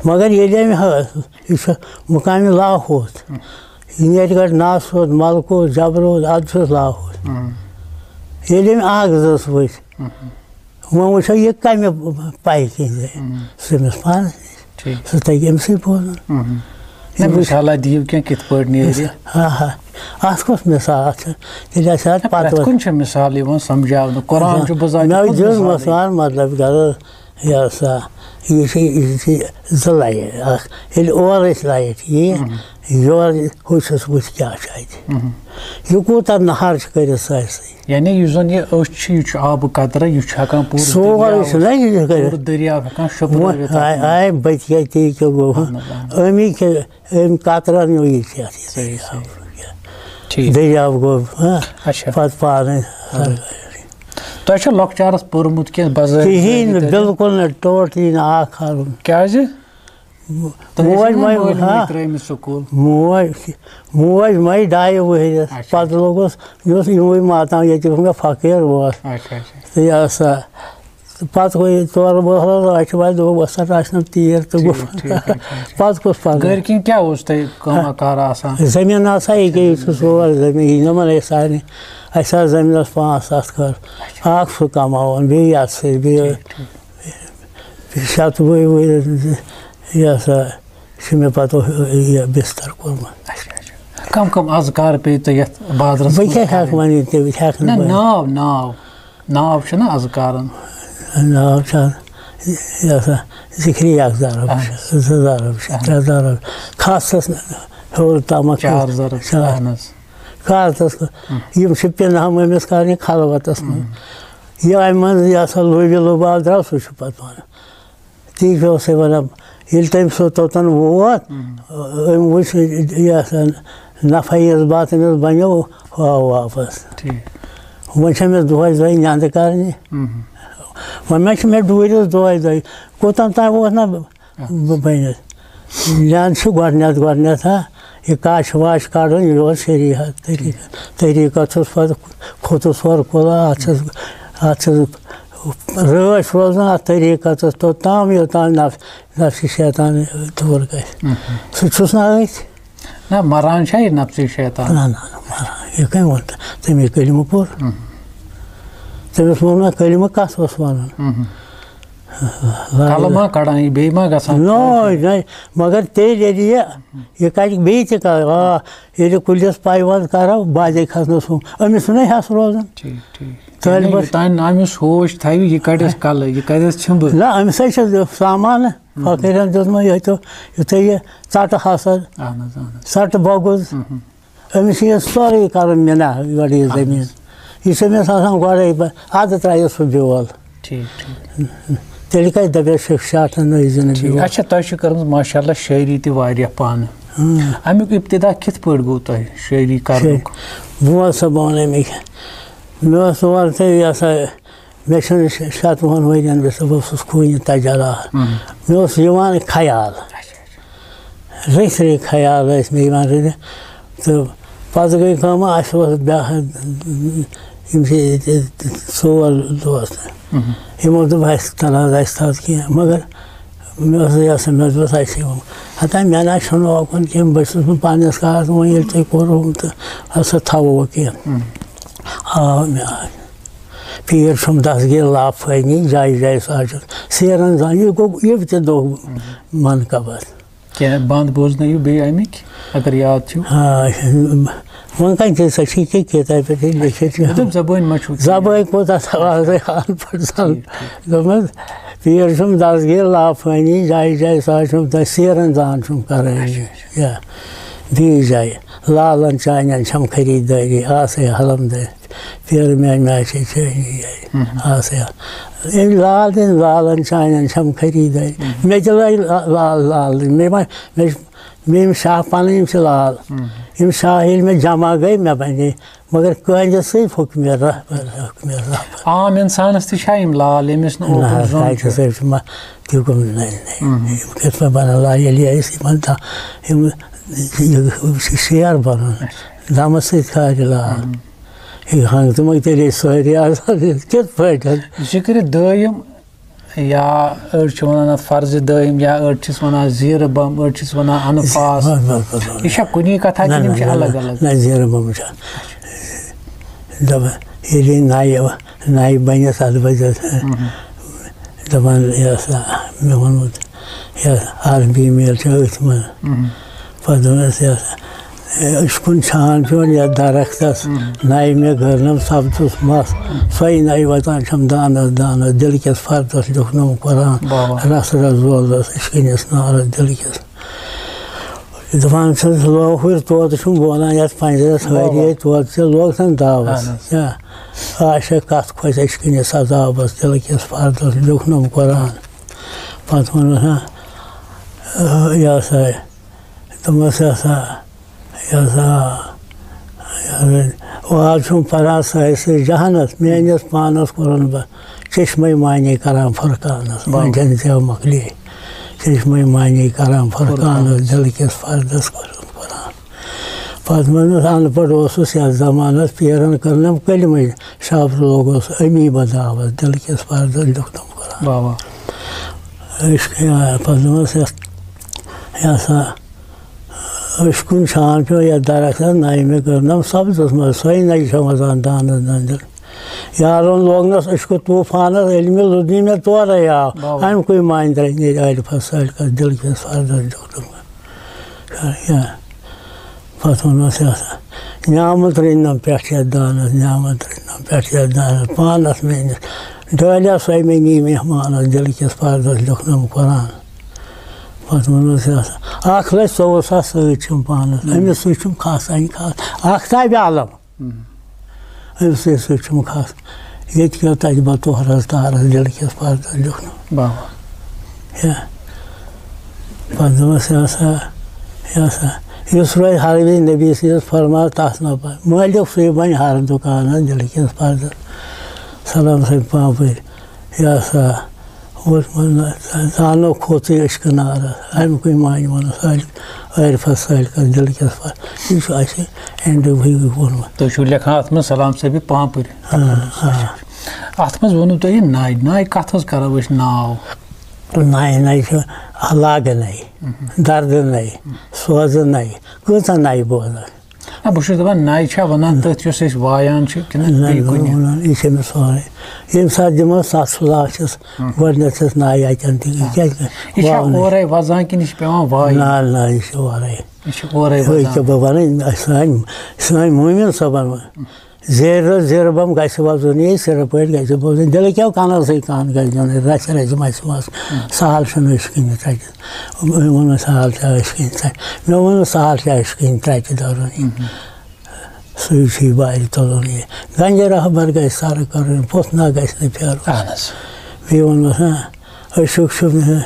مگر ییٚلہِ أمۍ ہٲ-، یہِ چھُ مُقامِ لاہوت۔ اۭں۔ یہِ نیرِ گۄڈٕ ناسوت، ملکوت، جبروت، اَدٕ چھُس لاہوت۔ اۭں۔ ییٚلہِ أمۍ اَکھ زٕ ؤسۍ، اۭں۔ وۄنۍ وٕچھو، یہِ کَمہِ پَے کِنۍ گٔے؟ اۭں۔ سُہ أمِس پانَس نِش۔ ٹھیٖک۔ سُہ تَگہِ أمۍ سٕے بوزُن۔ اۭں۔ نہ، یہِ وٕچھ-، مِثالہ دِیِو کینٛہہ، کِتھ پٲٹھۍ نیرِ؟ آ، ہا۔ اَتھ کُس مِثال چھُ؟ تیٚلہِ آسہِ اَتھ نہ، پَتہٕ پرٛٮ۪تھ وۄتھ-، کُنہِ چھُ مِثال یِوان سَمجھاونہٕ۔ قرآن چھُ بِظٲہِر مےٚ خۄد دیُت مِثالٕے۔ مِثال، مطلب، غرض، یہِ ہسا، یہِ چھِ، یہِ چھِ زٕ لایِٹ۔ اَکھ، ییٚلہِ اورٕ أسۍ لایِٹ یِیہِ، اۭں۔ یورٕ ہُہ چھُس وٕچھ کیٛاہ چھُ اَتہِ۔ اۭں۔ یہِ کوٗتاہ نہر چھُ کٔرِتھ سٲرسٕے۔ یعنی یُس زَن یہِ أچھ چھِ، یہِ چھُ آبہٕ قطرٕ، یہِ چھُ ہٮ۪کان پوٗرٕ سورُے دٔریاوَس، چھُ نہ یہِ کٔرِتھ۔ پوٗرٕ دٔریاو ہٮ۪کان شۄپرٲوِتھ وۄنۍ آے، اَتھ منٛز۔ آے بٔتۍ کیٛاہ تی کیٛاہ گوٚو۔ اَہَن حظ، اَہَن حظ۔ أمی کہِ أمۍ قطرَن یوٗ یہِ چھِ اَتھ یہِ صحیح، دٔریاو۔ صحیح۔ ٹھیٖک۔ دٔریاو گوٚو، ہاں، اچھا۔ پَتہٕ پانَے۔ اَہَن حظ۔ تۄہہِ چھا لۄکچارَس پوٚرمُت کینٛہہ بظٲہِر کِہیٖنۍ نہٕ، زٲنِتھ؟ بِلکُل نہٕ، ٹوٹلی نہٕ اَکھ حرف۔ کیٛازِ؟ تۄہہِ موج ٲسِو نا مۄے، مٲلۍ ہا؟ مۄے ترٛٲومٕتۍ سکوٗل؟ موج، موج مۄے ڈایہِ ؤہرِس۔ اچھا۔ پتہٕ لوٚگُس، یہِ اوس یِموٕے ماتام، ییٚتہِ اوس مےٚ فقیٖر اوس۔ اچھا، اچھا۔ تہٕ یہِ ہسا، تہٕ پتہٕ گوٚو یہِ تورٕ بہٕ حظ رٲچھ وارِ، دوٚپُکھ، "وۄستہٕ رچھ نہٕ تیٖر تہٕ ٹھیٖک، گوٚو۔" ٹھیٖک، اچھا، اچھا۔ پتہٕ کُس پتہٕ؟ گرِ کِنۍ کیٛاہ اوس تۄہہِ کٲما کارا آسان؟ زٔمیٖن آسان یہِ کیٛاہ، یہِ چھُ سورُے زٔمیٖن، یہِ نِمَن أسۍ سارنٕے۔ اَسہِ آسہٕ زٔمیٖنَس پانٛژھ ستھ کھٔر۔ اچھا۔ اکھ سُہ کماوان، بیٚیہِ یَتھ سۭتۍ، بیٚیہِ ٹھیٖک، ٹھیٖک۔ شتوُہہِ ؤرِیَس یہِ ہسا چھُ مےٚ پتہٕ یہِ بستر کوٚرمُت۔ اچھا، اچھا۔ کم کم اذکار پیٚیہِ تۄہہِ یتھ بازرس بہٕ منٛز کیٛاہ ہٮ۪کہٕ کَرٕنۍ؟ ؤنِتھ تہِ، بہٕ ہٮ۪کہٕ نہٕ نہ، ؤنِتھ۔ ناو، ناو، ناو چھُنہ اذکارن۔ ناو چھُ اَتھ، یہِ ہسا، ذِکرِ اکھ ضرب چھُ، اہن۔ زٕ ضرب چھُ، اہن۔ ترٛےٚ ضرب۔ خاصس ہیوٚر تامَتھ چار ضرب چھِ، چار۔ اہن حظ۔ خاصس، ہم۔ یِم چھِ پِنہٕ ہم أمِس کَرنہِ خلوتس منٛز۔ ہم۔ یہِ اَمہِ منٛز یہِ ہسا لوٚبہِ لوٚب آو درٛاو، سُہ چھُ پتہٕ وَنان۔ تی چھُ سُہ وَنان، ییٚلہِ تٔمۍ سُہ توٚتَن ووت، مم۔ أمۍ وٕچھ یہِ ہسا نفع یَس باتھ أمِس بَنیو ہُہ آو واپَس۔ ٹھیٖک۔ وۄنۍ چھِ أمِس دۄہَے دۄہَے نٮ۪نٛدٕ کَرنہِ۔ مم۔ وۄنۍ ما چھِ مےٚ ڈوٗرِس دۄہَے دۄہَے، کوٚتَن تام ووت نہ بہٕ، اَہَن۔ بہٕ بٔنِتھ۔ نٮ۪نٛدٕ چھِ گۄڈٕنٮ۪تھ گۄڈٕنٮ۪تھ، ہا، یہِ کَچھ وَچھ کَڑُن، یہِ اوس شریٖعت طریٖقہٕ۔ طریٖقَس چھُس پَتہٕ کھوٚتُس ہورٕ کُلہٕ، اَتھ چھَس، اَتھ چھَس رٲچھ روزان اَتھ طریٖقَس توٚتام، یوٚتام نفس، نفسِ شیطان دوٗر گژھِ۔ مم۔ سُہ چھُس نہ أتھۍ۔ نہ، مران چھا یہِ نفسِ شیطان؟ نہ، نہ، نہ، مران۔ یہِ کٔمۍ ووٚن تہٕ؟ تٔمۍ یہِ کلمہٕ پوٚر۔ مم۔ تٔمِس ووٚن مےٚ، کلمہٕ کَتھ اوس وَنُن؟ مم۔ لا کلہٕ ما اله۔ کڑان یہِ، بیٚیہِ ما گژھان؟ نو، نہ، مگر تیٚلہِ ییٚلہِ یہِ، یہِ کَتہِ بیٚیہِ تہِ کَرِ؟ آ، ییٚلہِ کُلِس پایوند کرو، بازے کھسنَس ہُم۔ أمِس چھُنہ ہٮ۪س روزان۔ ٹھیٖک، ٹھیٖک۔ طٲلبَس یعنی یوٚتام نہٕ أمِس ہوش تھاوِ، یہِ کَڑٮ۪س کَلہٕ، یہِ کَڑٮ۪س ژھِمبہٕ۔ نہ، أمِس ہے چھِ سامانہٕ۔ مم۔ فقیٖرَن دیُتمُت، یہِ تھٲیِو، یہِ تھٲیِو ژَٹہٕ حسد، اہن حظ، اہن حظ۔ ژَٹہٕ بۄگُز۔ مم۔ أمِس چھِ یہِ سورُے کَرُن مِنہ گۄڈٕ یہِ اہن زٔمیٖن۔ حظ۔ یہِ چھُ أمِس آسان گۄڈَے، بہٕ اَدٕ ترٛایہِ سُہ بیول۔ ٹھیٖک، ٹھیٖک۔ تیٚلہِ کَتہِ دَپٮ۪س شیخ شاٹھَن نٔے زِنہٕ ٹھیٖک۔ بیول۔ اچھا، تۄہہِ چھُ کٔرمٕژ ماشاء اللہ شٲعری تہِ واریاہ پانہٕ۔ اۭں۔ اَمیُک ابتدا کِتھ پٲٹھۍ گوٚو تۄہہِ شٲعری کَرنُک؟ شٲعری۔ بہٕ وَنہٕ سا، بہٕ وَنہٕ اَمِکۍ۔ مےٚ اوس، ژٕ وَن تہٕ یہِ ہسا، مےٚ چھُنہٕ شےٚ، شَتوُہَن ؤرِین گٔژھِتھ، بہٕ اوسُس خوٗنی تجلا۔ اۭں۔ مےٚ اوس یِوان خیال۔ اچھا، اچھا۔ رٕتھۍ رٕتھۍ خیال ٲسۍ مےٚ یِوان رٔنِتھ۔ تہٕ پَتہٕ گٔے کٲم، اَسہِ اوس بیٛاکھ، یِم چھِ ییٚتہِ ژور دوس۔ مم۔ یِمو دوٚپ، "اَسہِ تَل حظ، اَسہِ تَل کینٛہہ۔" مگر مےٚ اوس یہِ ہسا، مےٚ دوٚپُس، "اَسہِ یِم۔" ہَتا مےٚ نہ چھُنہٕ اوکُن کینٛہہ، بہٕ چھُس نہٕ پنٛنِس کارَس، وۄنۍ ییٚلہِ تۄہہِ کوٚروُ تہٕ ہسا تھاوو کینٛہہ۔ مم۔ آو مےٚ آو۔ پیٖر چھُم دستگیر لافٲنی، جایہِ جایہِ ساجد۔ سیرَن زانہِ، یہِ گوٚو، یہِ تہِ دوٚگ مم۔ من قبض۔ کینٛہہ بند بوزنٲیِو بیٚیہِ اَمِکۍ، اگر یاد چھِو۔ آ، وۄنۍ کَتہِ چھِ سۄ چھِ ییٚکیٛاہ کِتابہِ پٮ۪ٹھٕے لیٚکھِتھ۔ مےٚ دوٚپ زبٲنۍ ما چھُو کینٛہہ؟ زبٲنۍ کوٗتاہ سوال تۄہہِ حال پٲٹھۍ سان۔ ٹھیٖک، ٹھیٖک۔ دوٚپمَس، پیٖر چھُم دستگیر لافٲنی، جایہِ جایہِ سُہ حظ چھُم تۄہہِ سیرَن زان چھُم کَرٲنی۔ اچھا، اچھا۔ یا۔ بیٚیِس جایہِ، لالن چانٮ۪ن چھَم خریٖدٲری، آسَے حلم دٲرِتھ، پیرٕ میٛانہِ میٛاچھے چٲنی یٲری، آسَے حلم۔ أمۍ لال دِنۍ لالن چانٮ۪ن چھَم خریٖدٲری۔ مےٚ تہِ لٲگۍ لا-، لال، لال دِنۍ۔ مےٚ ما، مےٚ چھِ، مےٚ یِم شاہ پَنٕنۍ، یِم چھِ لال۔ یِم شاہ ییٚلہِ مےٚ جمع گٔے، مےٚ بَنے، مگر کٕہٕنٛدِ سۭتۍ پھوٚک مےٚ رہبر، پھوٚک مےٚ رہبر۔ عام اِنسانَس تہِ چھا یِم لال، ییٚمِس نہٕ نہ اوکُن حظ، زوٚن تَتہِ چھُ؟ ہسا چھِ ما تیوٗکُن نہ، نہ۔ یِم کِتھ پٲٹھۍ بَنَن لال؟ ییٚلہِ أسۍ یِمَن تا-، یِم، یہِ شیر بَنُن، دَمَس سۭتۍ کھارِ لال۔ یہِ ہنٛگ تہٕ منٛگ تیٚلے سٲری آسان، کِتھ پٲٹھۍ؟ ذِکرِ دٲیِم یا أڑۍ چھِ وَنان اَتھ فرضِ دٲیِم، یا أڑۍ چھِس وَنان زیٖرٕ بَم، أڑۍ چھِس وَنان اَنفاس۔ بَس، بَس، بَس، بَس۔ یہِ چھا کُنی کَتھا نہ، کِنہٕ یِم نہ، چھِ نہ، الگ الگ؟ نہ، زیٖرٕ بَم چھِ۔ دَپان، ییٚلہِ نَیہِ، نَیہِ بَنٮ۪س اَتھ بَجَس، دَپان، یہِ ہسا، مےٚ ووٚنمُت، یہِ عربی میل چھِ أتھۍ منٛز۔ پَتہٕ دوٚپنَس، یہِ ہسا، اے، أچھ کُن چھان پیوٚن یَتھ درختَس، نَیہِ مےٚ گٔرنَم سَپدُس مَس، سۄے نَیہِ وَتان چھَم دانَس دانَس، دِلہٕ کِس فردَس لیوٚکھنَم قرآن، واہ، واہ۔ رَس رَس زولَس، أچھ کِنِس نارَس دِلہٕ کِس۔ دَپان چھِس، لوفٕرۍ طوطہٕ چھُم بولان یَتھ پَنجرَس، واہ، واہ۔ ہٲری طوطہٕ تہِ لوگ تَن داوَس۔ اہن حظ۔ یا، عاشق کَتھ کھوژِ أچھ کِنِس عذابَس، دِلہٕ کِس فردَس لیوٚکھنَم قرآن۔ پَتہٕ ووٚنُس، ہا، یہِ ہسا، دوٚپمَس، یہِ ہسا، یہِ ہسا، یہِ ہسا، وعظ چھُم پَران سٲرسٕے جہانَس، میٛٲنِس پانَس کوٚرُن بہٕ چشمَے معنی کران فرقانَس، واہ۔ وۄنۍ چھَنہٕ ژےٚ مۄکلے۔ چشمَے معنی کران فرقانَس، فرقانَس۔ دِلہٕ کِس فردَس کوٚرُن قرآن۔ پَتہٕ ووٚنُس، اَن پَڑھ اوسُس یَتھ زمانَس، پیرَن کٔرنَم کلمٕے، شاپُر لوگُس امی بداوَس، دِلہٕ کِس فردَس لیوٚکھنَم قرآن۔ واہ، واہ۔ أچھ، یا، پَتہٕ دوٚپمَس، یَتھ، یہِ ہسا، أچھ کُن چھان پیوٚو یَتھ درختَس، نَیہِ مےٚ کٔرنَم سَپدَس منٛز، سۄے نَیہِ چھَم وَزان دانَس دَنٛدِل۔ یارَن لوگنَس عشقہٕ طوٗفانَس، ییٚلہِ مےٚ لوٚدنی مےٚ تورَے آو، واہ، واہ۔ اَمہِ کُے معنی درٛاے نیرِ عارفَس سالکَس، دِلہٕ کِس فردَس دیُتنَم۔ یا۔ پَتہٕ ووٚنُس، یہِ ہسا، نعمت رٔنۍ نَم پٮ۪ٹھ یَتھ دانَس، نعمت رٔنۍ نَم پٮ۪ٹھ یَتھ دانَس، پانَس میٛٲنِس ڈٲلِیا سۄے مےٚ نی مہمانَس، دِلہٕ کِس فردَس لیوٚکھنَم قرآن۔ پَتہٕ ووٚنُس، یہِ ہسا، اَکھ لَچھ ژوٚوُہ ساس سۭتۍ چھِم پانَس، أمِس سۭتۍ چھُم خاص، اَنہِ خاص، آختابِ عالم۔ أمۍ سٕے سۭتۍ چھُم خاص۔ ییٚتہِ کیٛاہ تَتہِ بہٕ تۄہرَس تارَس دِلہٕ کِس فردَس لیوٚکھنَم۔ واہ، واہ۔ یا۔ پَتہٕ دوٚپمَس، یہِ ہسا، یہِ ہسا، یُس روزِ ہر وِزِ نبی سٕنٛدِس فرمانَس، تَس نہ پَتہٕ۔ مٲلِک سُے بَنہِ ہر دُکانَس دِلہٕ کِس فردَس۔ سلام سۭتۍ پانٛپٕرۍ۔ یہِ ہسا، اوس وَنان، زانو کھوژٕے عشقہٕ نارَس۔ اَمہِ کُے معنی ووٚنُس سالِک، عارفَس سالِکَس دِلہٕ کِس فردَس۔ یہِ چھُ اَسہِ اینڈ وٕے ووٚنمُت۔ تُہۍ چھِو لیکھان اَتھ منٛز سلام صٲبِ پانٛپٕرۍ۔ آ، آ۔ اَتھ منٛز ووٚنوُ تۄہہِ یہِ ناے، ناے کَتھ حظ کَرو أسۍ ناو؟ ناے، ناے چھِ لاگہٕ ناے، دَردٕ ناے، سوزٕ ناے، کۭژاہ ناے بوزان۔ نہ، بہٕ چھُس دَپان، نَے چھا وَنان تٔتھۍ یۄس أسۍ وایان چھِ کِنہٕ نہ، بیٚیہِ نہ، کُنہِ؟ وَنان، یہِ چھِ أمِس سورُے۔ ییٚمہِ ساتہٕ دِمو سَتھ سُہ لاکھ چھِس، ہُم۔ گۄڈٕنٮ۪تھ چھِس نَے اَتٮ۪ن تہِ، یہِ کیٛازِ یہِ چھا وَوان؟ اورَے وَزان کِنہٕ یہِ چھِ پٮ۪وان وایِنۍ؟ نہ، نہ، یہِ چھِ اورَے۔ یہِ چھِ اورَے یہِ وَزان۔ کیٛاہ بہٕ وَنہٕ، سٲنۍ، سٲنۍ مومِن صٲبَن ووٚن، زیرٕ، زیرٕ بَم گژھِ وَزُن، یہِ سِرٕ پٲٹھۍ گژھِ بوزُن، دِلہٕ کیٛاہ کَنَس سۭتۍ کَن گژھِ دیُن، رَژھِ رَژھِ مَژِ مَژ، سہل چھُنہٕ أسۍ کِنۍ تَتہِ۔ أمۍ ووٚن، سہل چھا أسۍ کِنۍ تَتہِ؟ مےٚ ووٚن، سہل چھا أسۍ کِنۍ تَتہِ دَرُن یہِ؟ سُے چھُ یہِ بارِ تُلُن یہِ۔ گنجہِ رہبر گژھِ سَرٕ کَرُن، پوٚتھ نہ گژھِ نہٕ پھیرُن۔ اہن حظ۔ بیٚیہِ ووٚنمَس، ہاں، عشق چھُ مےٚ،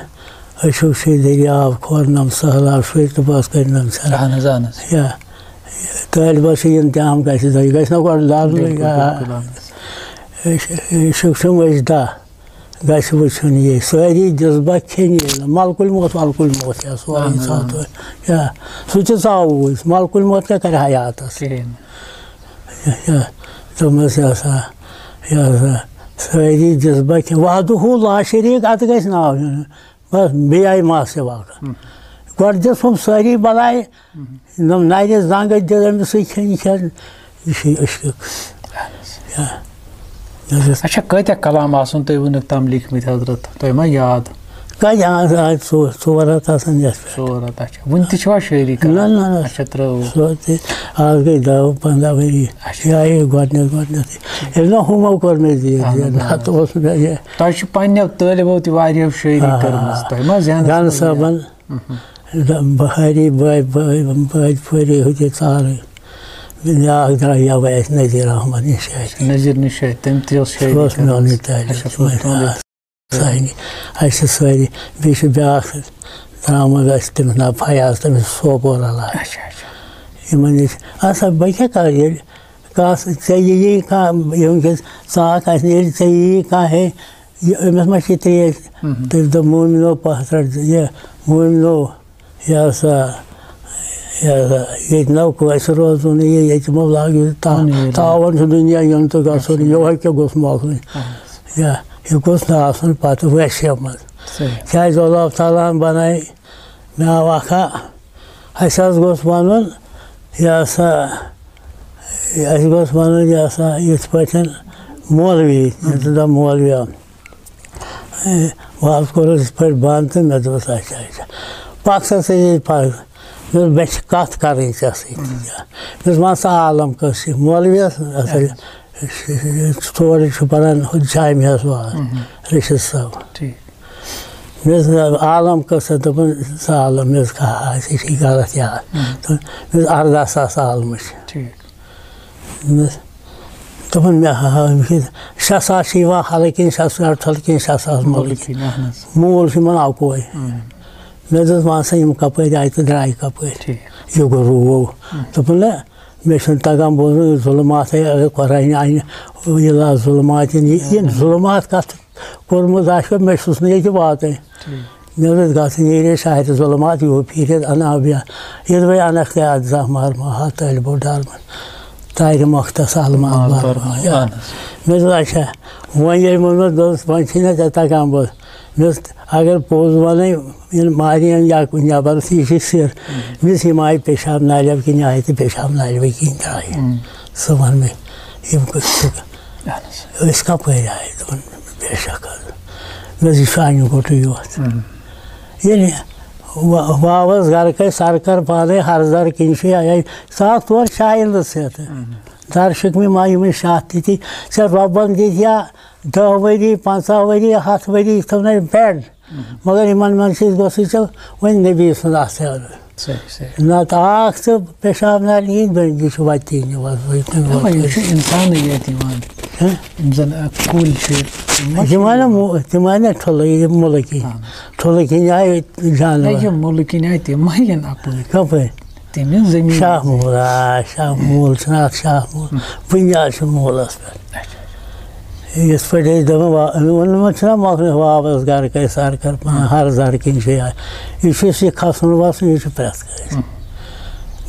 عشق چھُ دٔریاب، کھورنَم سہلاب، شُرۍ تہٕ بَس کٔرنَم ژھٮ۪نان۔ اہن حظ، اہن حظ۔ یا، طٲلبَس چھُ یِم تہِ اَم گژھِ دۄہ، یہِ گژھِ نہ گۄڈٕ دَرنُے۔ بِلکُل، یا۔ بِلکُل، اہن حظ۔ عشق چھُ مٔجدہ۔ گژھِ وٕچھُن یہِ۔ سٲری دِژ بہ کھیٚنہِ ییٚلہِ نہٕ۔ ملکُل موت، ملکُل موت یا سورُے اہن حظ، ژھاو اہن حظ۔ تہٕ یا سُہ تہِ ژاوُے۔ ملکُل موت کیٛاہ کَرِ حیاتَس؟ کِہیٖنۍ۔ یا دوٚپمَس، یہِ ہسا، یہِ ہسا، سٲری دِژ بہ کھیٚنہِ۔ وحدہ لا شریٖک، اَتھ گژھِ ناو ہیوٚن۔ بَس، بیٚیہِ آیہِ ماسہِ واقعہ۔ گۄڈٕ دِژ ہُم سٲری بَلاے، یِم نَرِ زنٛگہٕ دِژ أمِس سۭتۍ کھیٚنہِ کھیٚنہِ۔ یہِ چھُ عشقُک۔ یا، یہِ حظ اچھا، کۭتیٛاہ کلام آسَن تۄہہِ وٕنیُک تام لیٖکھمٕتۍ حضرت؟ تۄہہِ ما یاد؟ کَتہِ آز، آز ژور، ژور ہَتھ آسَن یَتھ پٮ۪ٹھ۔ ژور ہَتھ، اچھا۔ وٕنہِ تہِ چھِوا شٲعری کران؟ نہ، نہ، نہ۔ اچھا، ترٛٲوٕو۔ سُہ تہِ آز گٔے دَہ پنٛداہ ؤری۔ اچھا۔ یہِ آیے گۄڈٕنٮ۪تھ، گۄڈٕنٮ۪تھٕے۔ ییٚلہِ نہ ہُمو کوٚر مےٚ زیٖر اہن زیٖر، حظ، نَتہٕ اہن حظ۔ اوس مےٚ یہِ۔ تۄہہِ چھِ پنٛنیو طٲلبو تہِ واریاہو شٲعری آ، کٔرمٕژ۔ تۄہہِ ما ذہنَس گَنہٕ منٛز یاد؟ صٲبَن۔ مہم۔ بہاری بٲے بٲے بٲے پھٲری ہُتہِ ژارٕے۔ بیٛاکھ درٛاو یَوَے اَسہِ نذیٖر احمد نِش اَتہِ۔ نذیٖر نِش اَتہِ، تٔمۍ تہِ اوس شٲعری سُہ اوس کَران۔ میونٕے طٲلب اچھا، سُہ اوس میونٕے۔ آ، سانہِ، اَسہِ چھِ سٲری، بیٚیہِ چھُ بیٛاکھ درٛامُت اَسہِ، تٔمِس ناو فیاض، تٔمِس چھُ سوپور علاقہٕ۔ اچھا، اچھا۔ یِمَن نِش، اَسا بہٕ کیٛاہ کَرٕ ییٚلہِ کانٛہہ ژےٚ یِیی کانٛہہ، یہِ وٕنکیٚس ژاکھ آسہِ نہٕ، ییٚلہِ ژےٚ یِیی کانٛہہ ہے، یہِ أمِس ما چھِ ترٛیش؟ مہم۔ تٔمۍ دوٚپ، "مومِنو پَتھ رَٹ ژٕ، یہِ مومِنو، یہِ ہسا، یہِ ہسا، ییٚتہِ نَو کٲنٛسہِ روزُن، یہِ ییٚتہِ مہ لاگہِ تا-، اَہَن، یہِ تعاوُن چھُ دُنیا یُن تہٕ گژھُن، اچھا۔ یِہوٚے کیٛاہ گوٚژھ مۄکلُن؟" اَہَن۔ یا یہِ گوٚژھ نہٕ آسُن پَتہٕ ویسے منٛز۔ صحیح۔ کیٛازِ اللہ تعالیٰ ہَن بَنایہِ مےٚ آو اَکھا، اَسہِ حظ گوٚژھ وَنُن، یہِ ہسا، اَسہِ گوٚژھ وَنُن، یہِ ہسا، یِتھ پٲٹھۍ مولوی، مےٚ دوٚپ، "دَپ مولوی آو۔" اے، بہٕ حظ کوٚرُس یِتھ پٲٹھۍ بنٛد تہٕ مےٚ دوٚپُس، "اچھا، اچھا، پَکھ سا ژٕ ییٚتہِ پَکھ۔" مےٚ دوٚپ، "مےٚ چھِ کَتھ کَرٕنۍ ژےٚ سۭتۍ۔" مےٚ دوٚپُس، "وَن سا عالم کٲنٛسہِ مولوِیَس، ہسا، تورٕ چھُ پَران ہُتھ جامعہَس واز، رشیٖد صٲب۔" ٹھیٖک۔ مےٚ ٲس عالم قٕصہٕ دوٚپُن، "ژٕ عالم، مےٚ ٲس کَتھ آسہِ، یہِ چھِ غلط یاد۔" تہٕ مےٚ ٲس اَرداہ ساس عالمٕچ۔ ٹھیٖک۔ مےٚ ٲس دوٚپُن، "مےٚ ہا، ہا، یِم چھِ شےٚ ساس چھِ یِوان ہَلہٕ کِنۍ شےٚ ساس ٹھۄلہٕ کِنۍ شےٚ ساس مۄلہٕ کِنۍ۔ مۄلہٕ کِنۍ، اہن حظ۔ مول چھُ یِمَن اَکُے۔" مےٚ دوٚپ، "وَن سا، یِم کَپٲرۍ آیہِ تہٕ درٛاے کَپٲرۍ؟" ٹھیٖک۔ یہِ گوٚو روٗ۔ دوٚپُن، نہ، مےٚ چھُنہٕ تَگان بوزُن، یہِ ظُلماتٕے اگر قۄرانہِ اَنہِ، یہِ لا ظُلمات یِن، یہِ، یِم ظُلمات کَتھ کوٚرمُت آسہِ، مےٚ چھُس نہٕ ییٚتہِ واتٕنۍ۔ ٹھیٖک۔ مےٚ دوٚپ، گژھٕ نیرِ شاعرِ ظُلمات، یہِ ہُہ پھیٖرِتھ اَنہٕ ہا بہٕ یہِ۔ ییٚلہِ وۄنۍ اَنَکھ تہِ اَتھ زانٛہہ مار ما ہا طٲلبہٕ ڈار منٛز، تارِ مۄختَس اَلہٕ ما مار بار بار ما۔ اَہَن حظ۔ مےٚ دوٚپ، اچھا، وۄنۍ ییٚلہِ ووٚن مےٚ، دوٚپُس، وۄنۍ چھِی نہ ژےٚ تَگان بوز۔ مےٚ دوٚپُس، اگر پوٚز وَنَے، ییٚلہِ مارِ یَن یا کُنہِ نٮ۪بَر، یہِ چھِ سِر۔ مےٚ دوٚپُس، یِم آیہِ پیشاب نالہِ کِنۍ آیہِ تہٕ پیشاب نالہِ کِنۍ درٛایہِ۔ ژٕ وَن مےٚ، یِم کٔژ چھِ؟ اہن حظ۔ أسۍ کَپٲرۍ آیہِ؟ دوٚپُن، بے شک حظ۔ مےٚ دوٚپ، یہِ چھُ اَنہِ گوٚٹُے یوت۔ ییٚلہِ وا-، واوَس گَرٕ کَے سَر کَر پانَے ہَر زَر کِنۍ چھُ یہِ آیہِ، ژاکھ تور شاینَس ہٮ۪تھ۔ دَرشِک مےٚ ما یِمَے شاہ تِتی، ژےٚ رۄبَن دِتھ یا دَہ ؤری، پنٛژاہ ؤری، ہَتھ ؤری، یِتھ کٔنۍ بٮ۪ڈ۔ مگر یِمَن منٛز چھِ أسۍ گوٚژھُے ژےٚ وۄنۍ نبی سُنٛد اَتھٕ۔ صحیح، صحیح۔ نَتہٕ آکھ ژٕ پیشاب نالہِ ہِنٛدۍ بٔنۍ، یہِ چھُ وَتہِ نِوان، وۄنۍ یِتھ کٔنۍ اَوا، وَتہِ یِم چھِ اِنسانٕے ییٚتہِ یِوان۔ ہہ؟ یِم زَن، آ، کُلۍ چھِ، یِم ما چھِ یِم آیہِ نہ یِوان؟ مو-، تِم آیہِ نہ ٹھُلہٕ، یہِ مُلکہِ۔ اہن حظ۔ ٹھُلہٕ کِنۍ آیہِ نہ، جانور۔ یِم مُلکہِ کِنۍ آیہِ، تِم ما یِن اَپٲرۍ۔ کَپٲرۍ؟ تِم یِن زٔمیٖن۔ شاہ موٗل، آ، شاہ موٗل چھُنہ اَتھ شاہ موٗل۔ بُنیاد چھُ موٗلَس پٮ۪ٹھ۔ اچھا۔ یِتھ پٲٹھۍ أسۍ دَپان، وا-، ووٚنمُت چھُنہ مۄکلیو، واوَس گَرٕ کَے سَر کَر پَنُن، ہَر زَرٕ کِنۍ چھِ یہِ۔ یہِ چھُس یہِ کھَسُن وَسُن، یہِ چھُ پرٛٮ۪تھ کٲنٛسہِ۔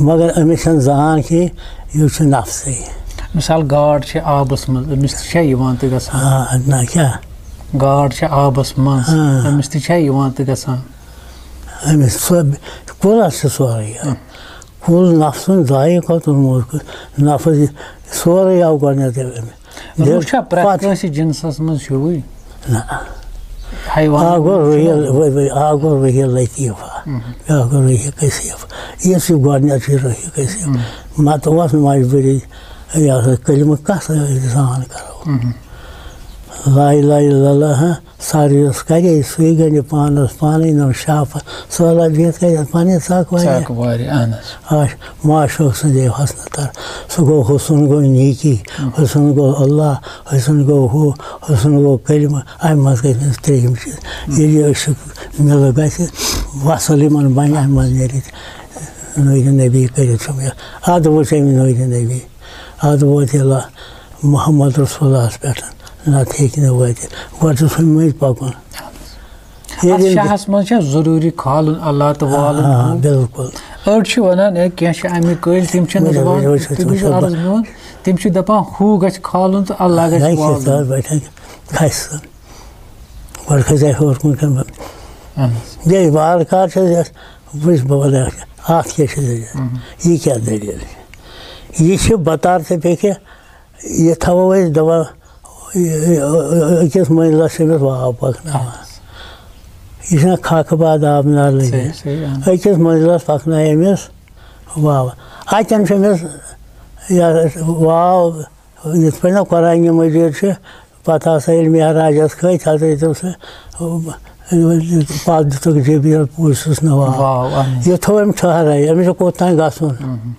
مگر أمِس چھَنہٕ زان کینٛہہ، یہِ چھُ نفسٕے۔ مِثال، گاڈ چھِ آبَس منٛز، أمِس تہِ چھا یِوان تہٕ گژھان؟ آ، نہ کیٛاہ؟ گاڈ چھِ آبَس منٛز، آ۔ أمِس تہِ چھا یِوان تہٕ گژھان؟ أمِس سۄ، کُلَس چھِ سورُے۔ کُل نفسُن ذائقہ تُلمُت، نفس سورُے آو گۄڈٕنٮ۪تھٕے أمِس۔ روح چھا پرٛٮ۪تھ پتہٕ کٲنٛسہِ جنسس منٛز ہیوٗوٕے؟ نہ۔ حیوان اکھ گوٚو چھُ روحی، وۄنۍ، وۄنۍ اکھ گوٚو روحی لطیفہ، بیٛاکھ گوٚو روحی کثیفہ۔ یُس یہِ گۄڈٕنٮ۪تھ چھُ روحی کثیفہ، مت اوس نہٕ مجبوٗری، یہِ ہسا کلمہٕ کتھ زان کرو۔ لا الہ الا اللہ، ساروِیَس کرے سُے گنٛڈِ پانَس پانَے نَم شاپَس۔ سہلاب یَتھ کرِ پَنٕنۍ ژَکھ واریاہ۔ ژَکھ واریاہ، اہن حظ۔ آچھ، معشوق سٕنٛدے حسنہٕ تر۔ سُہ گوٚو حسن گوٚو نیکی، حسن گوٚو اللہ، حسن گوٚو ہُہ، حسن گوٚو کلمہٕ۔ اَمہِ منٛز گژھِ نہٕ ترٛیٚیِم چیٖز۔ ییٚلہِ یہِ عشق مِلہٕ گژھِ، وصل یِمَن بَنہِ، اَمہِ منٛز نیرِ نوٗرِ نبی کٔرِتھ چھُم یہِ۔ اَدٕ وٕچھ أمۍ نوٗرِ نبی۔ اَدٕ ووت یہِ اللہ محمد رسول اللہَس پٮ۪ٹھ، نَتہٕ ہیٚکہِ نہٕ وٲتِتھ۔ گۄڈٕ چھُ سُہ مٔنٛزۍ پَکُن۔ ییٚلہِ اَتھ ییٚلہِ شاہَس منٛز چھا ضروٗری کھالُن اللہ تہٕ والُن آ، ہُہ؟ بِلکُل۔ أڑۍ چھِ وَنان، ہے، کینٛہہ چھِ اَمہِ کٔلۍ، تِم چھِنہٕ وٕچھِو، دَپان، وٕچھِو، تُہۍ وٕچھِو، بوٗزِو وٕچھِو، عرض میون، تِم چھِ دَپان، ہُہ گژھِ کھالُن تہٕ اللہ گژھِ نہ، کہِ والُن۔ تَتھ پٮ۪ٹھ کھسہِ سُہ۔ گۄڈٕ کھسہِ ہا ہیوٚر کُن کھٮ۪مہٕ۔ اہن حظ۔ بیٚیہِ وارٕ کارٕ چھِ أسۍ وٕچھ بہٕ وَنہٕ اَتھ کیٛاہ، اَتھ کیٛاہ چھِ دٔلیٖل؟ یہِ کیٛاہ دٔلیٖل چھِ؟ یہِ چھِ بطار ژےٚ پیٚکھِ، یہِ تھاوو أسۍ دَپان، یہِ، یہِ، أکِس مٔنزلَس چھِ أمِس واو پَکناوان۔ یہِ چھِنہ کھَکھ باد آب نار لٔگِتھ۔ صحیح، صحیح، اہن۔ أکِس مٔنزلَس پَکنایہِ أمِس واو۔ اَتٮ۪ن چھُ أمِس یہِ واو، یِتھ پٲٹھۍ نہ قرآنِ مجیٖد چھِ، پَتہٕ ہسا ییٚلہِ معراجَس کھٔتۍ حضرت، پَتہٕ دِتُکھ جبریل پوٗژھِس نہٕ واو۔ واو، اہن حظ۔ یہِ تھوٚو أمۍ ٹھٔہرٲیِتھ، أمِس چھُ کوٚت تام گژھُن۔ مہم۔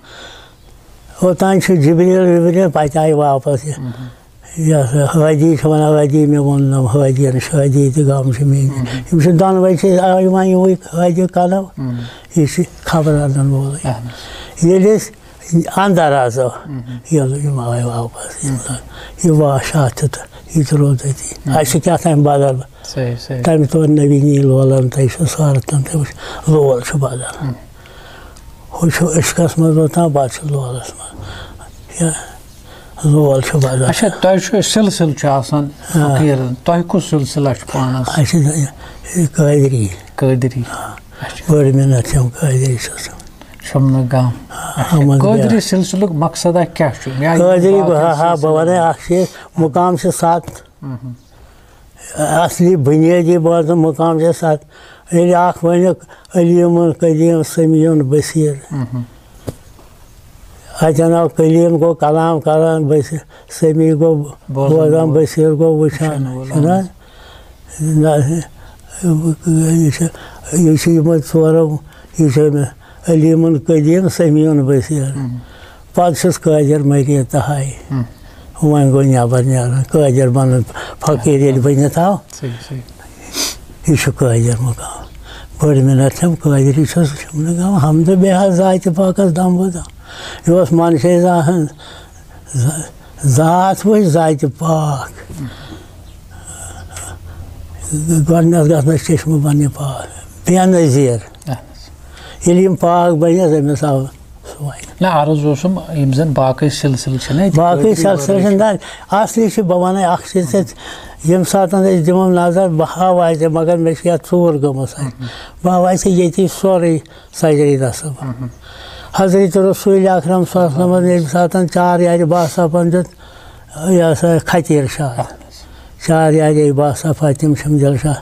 اوٚتام چھُ جبریل وبریل، پَتہٕ آیہِ واپَس یہِ۔ مہم۔ یہِ ہسا ہٲدی چھِ وَنان، ہٲدی مےٚ ووٚن نہٕ، ہٲدی چھِ، ہٲدی تہِ غم چھِ میٛٲنۍ۔ مہم۔ یِم چھِ دۄنوَے چھِ یِوان یِموٕے ہٲدی قلم۔ مہم۔ یہِ چھِ خبر اَنَن وولٕے۔ اہن حظ۔ ییٚلہِ أسۍ اَندَر آسو، مہم۔ ییٚلہِ یِم آے واپَس، یِم، یہِ واش اَتھ تہِ تہٕ یہِ تہِ روٗد أتی۔ مہم۔ اَسہِ چھِ کیٛاہ تام بدل۔ صحیح، صحیح۔ تَمہِ طور نبی نی لولَن تہٕ یہِ چھُ سورتَن تہٕ وٕچھ، لول چھُ بدل۔ ہُہ چھُ عشقَس منٛز واتان، پَتہٕ چھُ لولَس منٛز۔ یا لول چھُ بدل۔ اچھا، تۄہہِ چھُ سلسلہٕ چھُ آسان آ۔ فقیٖرَن، تۄہہِ کُس سلسلہ چھُ پانَس؟ اَسہِ چھِ یہِ قٲدری۔ قٲدری۔ آ۔ اچھا۔ بٔڑ مِنت چھَم قٲدری چھُس۔ چھُم نہٕ غم۔ اچھا، احمد قٲدری بیگ۔ سلسلُک مقصدہ کیٛاہ چھُ؟ یا یِم قٲدری، باقٕے بہٕ ہا، بہٕ سلسلہٕ؟ وَنَے اَکھ چیٖز، مُقام چھِ سَتھ۔ مہم۔ اصلی بنیٲدی بٲتَن مُقام چھِ سَتھ۔ ییٚلہِ اَکھ ؤنِکھ علیٖمُن قدیٖم سمیٖعُن بصیٖر۔ مہم۔ اَتٮ۪ن آو کلیٖم، گوٚو کلام کران، بصیٖر، سمیٖع گوٚو بوزان بوزان، وول۔ بصیٖر گوٚو وٕچھان، وٕچھَن وول، چھُنہ؟ اہن۔ نہ، یہِ چھُ، یہِ چھُ یِمَن ژورو، یہِ چھُ أمِس علیٖمُن قدیٖم سمیٖعُن بصیٖر۔ مہم۔ پَتہٕ چھُس قٲدِر مریٖد تہٕ ہاے۔ مہم۔ وۄنۍ گوٚو نٮ۪بر نیرُن، قٲدِر بَنُن، فقیٖر ییٚلہِ بٔنِتھ آو۔ صحیح، صحیح۔ یہِ چھُ قٲدِر مُقام۔ بٔڑ مِنت چھَم قٲدِر، یہِ چھُس، چھُم نہٕ غم۔ حمدٕ بیٚیہِ حظ ذاتِ پاکَس دم بہٕ دم۔ یہِ اوس منشے زاہن، ذ-، ذات وٕچھ ذاتِ پاک۔ گۄڈٕنٮ۪تھ گژھنَس چشمہٕ بَنہِ پاک۔ بے نظیٖر۔ اہن حظ۔ ییٚلہِ یِم پاک بَنہِ حظ، أمِس آو سُہ وَنہِ۔ نہ، عرض اوسُم، یِم زَن باقٕے سلسلہٕ چھِنہ ییٚتہِ باقٕے قٲدری سلسلہٕ وغٲرٕ چھِنہٕ چھِ۔ در-، اصلی چھِ، بہٕ وَنَے اَکھ چیٖز ژےٚ، ییٚمہِ ساتہٕ أسۍ دِمو نظر، بہٕ ہاوٕ اَتہِ، مگر مےٚ چھِ یَتھ ژوٗر گٔمٕژ اَتہِ۔ بہٕ ہاوٕ اَتہِ ییٚتی سورُے سجٲیِتھ اَصٕل۔ حضرت رسول اکرم صلی اللہ علیہ وسلم ییٚمہِ ساتہٕ چار یارِ باسَفَن دیُت، یہِ ہسا خطیٖر شاہ۔ چار یارِ باسَفا تِم چھِم دِلشاہ۔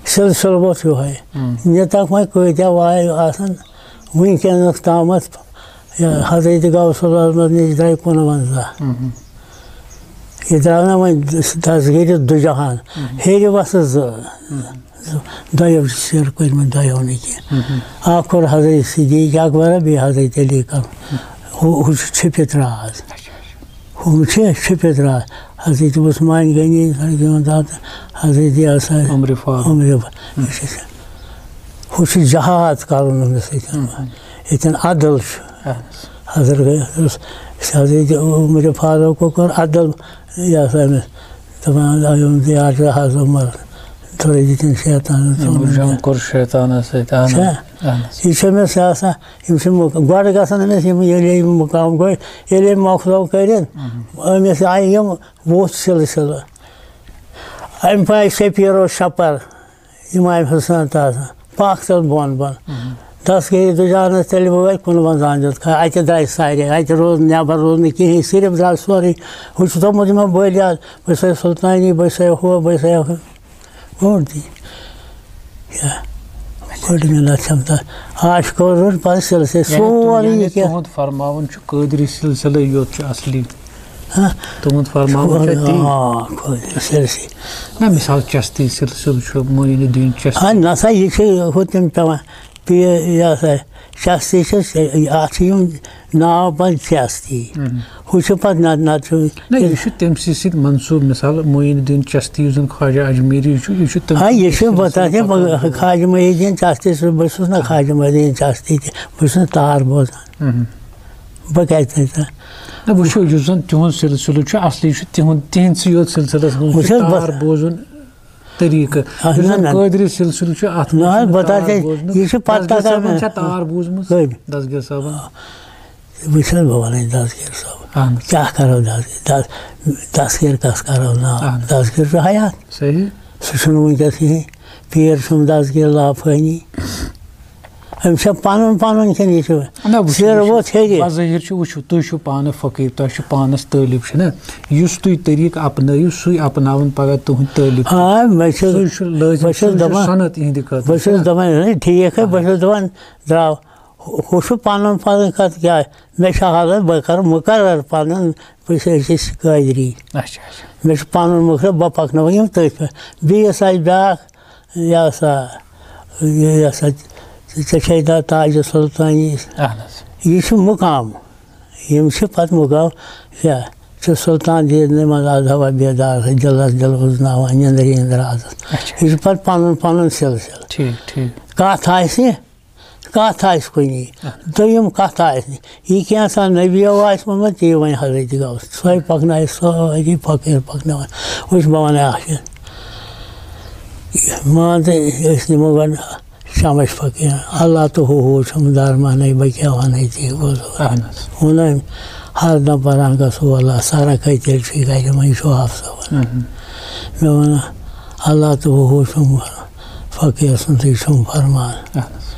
سلسلہٕ ووٚتھ یِہوٚے۔ نِتَکھ وۄنۍ کۭتیٛاہ وارِ آسَن وٕنکیٚنَس تامَتھ، یہِ حضرت غوث العظمَس نِش درٛاے کُنوَنزاہ۔ یہِ درٛاو نہ وۄنۍ دس-، دستگیٖری دُجہان۔ ہیٚرِ وَسہٕ زٕ۔ زٕ، دۄیو چھِ سیر کٔرمٕتۍ، دۄیو نہٕ کینٛہہ۔ اَکھ کوٚر حضرت صدیٖق اکبر، بیٚیہِ حضرت علی کَرُن۔ ہُہ، ہُہ چھُ چھُپِتھ راز۔ ہُم چھِ چھُپِتھ راز۔ حضرت عثمان غنی، حضرت عمر، حضرت یہِ ہسا عمر فاروق۔ عمر فاروق۔ ہُہ چھُ جہاد کَرُن أمِس سۭتۍ۔ ییٚتٮ۪ن عدل چھُ۔ اہن حظ۔ حضرت، حضرت عمر فاروق کوٚر عدل، یہِ ہسا أمِس دَپان، یِم تہِ حضرت عمر، تھوڑا دِتِن شیطانَس یِمو ژوٚن۔ جنگ کوٚر شیطانَس سۭتۍ، اہن حظ۔ چھا؟ اہن حظ۔ یہِ چھُ أمِس یہِ ہسا، یِم چھِ مُق-، گۄڈٕ گژھن أمِس یِم، ییٚلہِ یِم مُقام گٔے، ییٚلہِ أمۍ مۄکلو کٔرِتھ، أمِس آیہِ یِم وُتھ سلسلہٕ۔ اَمہِ پاے شفیٖر و شپر، امام حسن تازہ، پاکھ تل بۄن بۄن۔ دستگیٖری دُجانس تیٚلہِ وٲتۍ کُنوَنزاہن دیُت خا-، اَتہِ درٛاے سارے، اَتہِ روٗد نٮ۪بر روٗد نہٕ کِہیٖنۍ، صرف درٛاو سورُے۔ ہُہ چھُ تھوٚمُت یِمن بٔلۍ یاد، بہٕ چھُسے سُلطانی، بہٕ چھُسے ہُہ، بہٕ چھُسے ہُہ۔ کوٚر تہِ۔ یا، بٔڑ مِنت چھَم تَتھ۔ عاشقو روٚٹ پَتہٕ سِلسِلہٕ یعنی تُہُنٛد، سورُے یعنی کینٛہہ۔ تُہُنٛد فرماوُن چھُ قٲدری سِلسِلَے یوت چھُ اَصلی۔ ہاں۔ تُہُنٛد فرماوُن چھُ تی۔ آ، قٲدری سِلسِلہٕ۔ نہ، مِثال چَستی سِلسِلہٕ چھُ، معین الدیٖن چَستی۔ آ، نہ سا، یہِ چھُ ہُہ تِم پٮ۪وان۔ پی-، یہِ ہسا، چَستی چھِ، اَتھ چھِ یِم ناو پَتہٕ چَستی۔ ہُہ چھُ پَتہٕ نَتہٕ، نَتہٕ چھُ نہ، یہِ چھُ تٔمۍ سٕے سۭتۍ منسوٗب، مِثال، معین الدیٖن چَستی، یُس زَن خواجہ اجمیری چھُ، یہِ چھُ تٔمۍ آ، یہِ سٕے چھُ سۭتۍ بہٕ تَتھ منسوٗب۔ خواجہ محی الدیٖن چَستی چھُس، بہٕ چھُس نہٕ خواجہ محی الدیٖن چَستی تہِ، بہٕ چھُس نہٕ تار بوزان۔ بہٕ کَتہِ تَتہِ؟ نہ، وٕچھِو، یُس زَن تِہُنٛد سِلسِلہٕ چھُ، اَصلی چھُ تِہُنٛد، تِہِنٛدسٕے یوت سِلسِلَس منٛز وٕچھ چھُ حظ، بہٕ تار بوزُن طریٖقہٕ۔ اَہَن یُس زَن نہ، نہ۔ قٲدری سِلسِلہٕ چھُ، اَتھ نہ منٛز حظ، چھُنہٕ بہٕ تار تَتھ ہے، بوزنُک۔ یہِ چھُ پَتہٕ دستگیر تَتھ صٲبَن اَتھ چھا تار بوٗزمٕژ؟ کٔمۍ؟ دستگیر صٲبَن؟ وٕچھ حظ، بہٕ وَنَے دستگیر صٲب۔ اَہَن حظ۔ کیٛاہ کَرو دستگیر؟ دس-، دستگیر کَس کَرو ناو؟ اَہَن حظ۔ دستگیر چھُ حیات۔ صحیح۔ سُہ چھُنہٕ وٕنکیٚس کِہیٖنۍ۔ پیٖر چھُم دستگیر لافٲنی۔ أمِس چھا پَنُن پَنُن کِنہٕ یہِ چھُ نہ، وٕچھِو، سِر وٕچھِو، ووت ہیٚرِ؟ بظٲہِر چھُ، وٕچھِو، تُہۍ چھِو پانہٕ فقیٖر، تۄہہِ چھُ پانَس طٲلب، چھُنہ؟ یُس تُہۍ طریٖقہٕ اَپنٲیِو، سُے اَپناوَن پَگاہ تُہٕنٛدۍ طٲلب تہِ۔ آ، مےٚ چھُ، سُے چھُ لٲزِم، بہٕ چھُس سُے چھُ دَپان، سُنت یِہِنٛدِ خٲطرٕ، بہٕ چھُس چھُنہ؟ دَپان، ہے، ٹھیٖک ہے، بہٕ چھُس دَپان، درٛاو، ہُہ، ہُہ چھُ پَنُن پَنُن کَتھ کیٛاہ، مےٚ چھِ عادت، بہٕ کَرٕ مُقرر پَنُن، بہٕ چھُس أکِس قٲدری۔ اچھا، اچھا۔ مےٚ چھُ پَنُن مُقرر، بہٕ پَکناوٕ یِم تٔتھۍ پٮ۪ٹھ۔ بیٚیِس آسہِ بیٛاکھ، یہِ ہسا، یہِ ہسا، ژےٚ چھے دا تاج سلطانی۔ اہن حظ۔ یہِ چھُ مُقام، یِم چھِ پتہٕ مُقام، یا چھُ سلطان دیٖدنہِ منٛز از ہوا بیدار، دِلس دِل وُزناوان، نیٚنٛدرِ نیٚنٛدرِ آزس۔ اچھا۔ یہِ چھُ پتہٕ پنُن پنُن سلسلہٕ۔ ٹھیٖک ٹھیٖک۔ کتھ آسہِ، کتھ آسہِ کُنی، دوٚیِم کتھ آسہِ نہٕ۔ یہِ کینٛژھا نبیو آسہِ ووٚنمُت، تی وۄنۍ حضرت غوث۔ سۄے پکنایہِ سٲری فقیٖر پکناوان۔ وٕچھ، بہٕ وَنَے اَکھ چیٖز۔ مان ژٕ، أسۍ نِمو گۄڈٕ شمس فقیٖر۔ اللہ تہٕ ہُہ ہُہ چھُم درمانَے، بہٕ کیٛاہ وَنَے ژےٚ، بوز۔ اہن حظ۔ ووٚن أمۍ، ہر دم پران گژھو اللہ، سارا کھے تیٚلہِ چھُے گرِ، وۄنۍ چھُ حافظ صٲبَن۔ اہن۔ مےٚ ووٚن، اللہ تہٕ ہُہ ہُہ چھُم فقیٖر سُنٛدُے چھُم فرمان۔ اہن حظ۔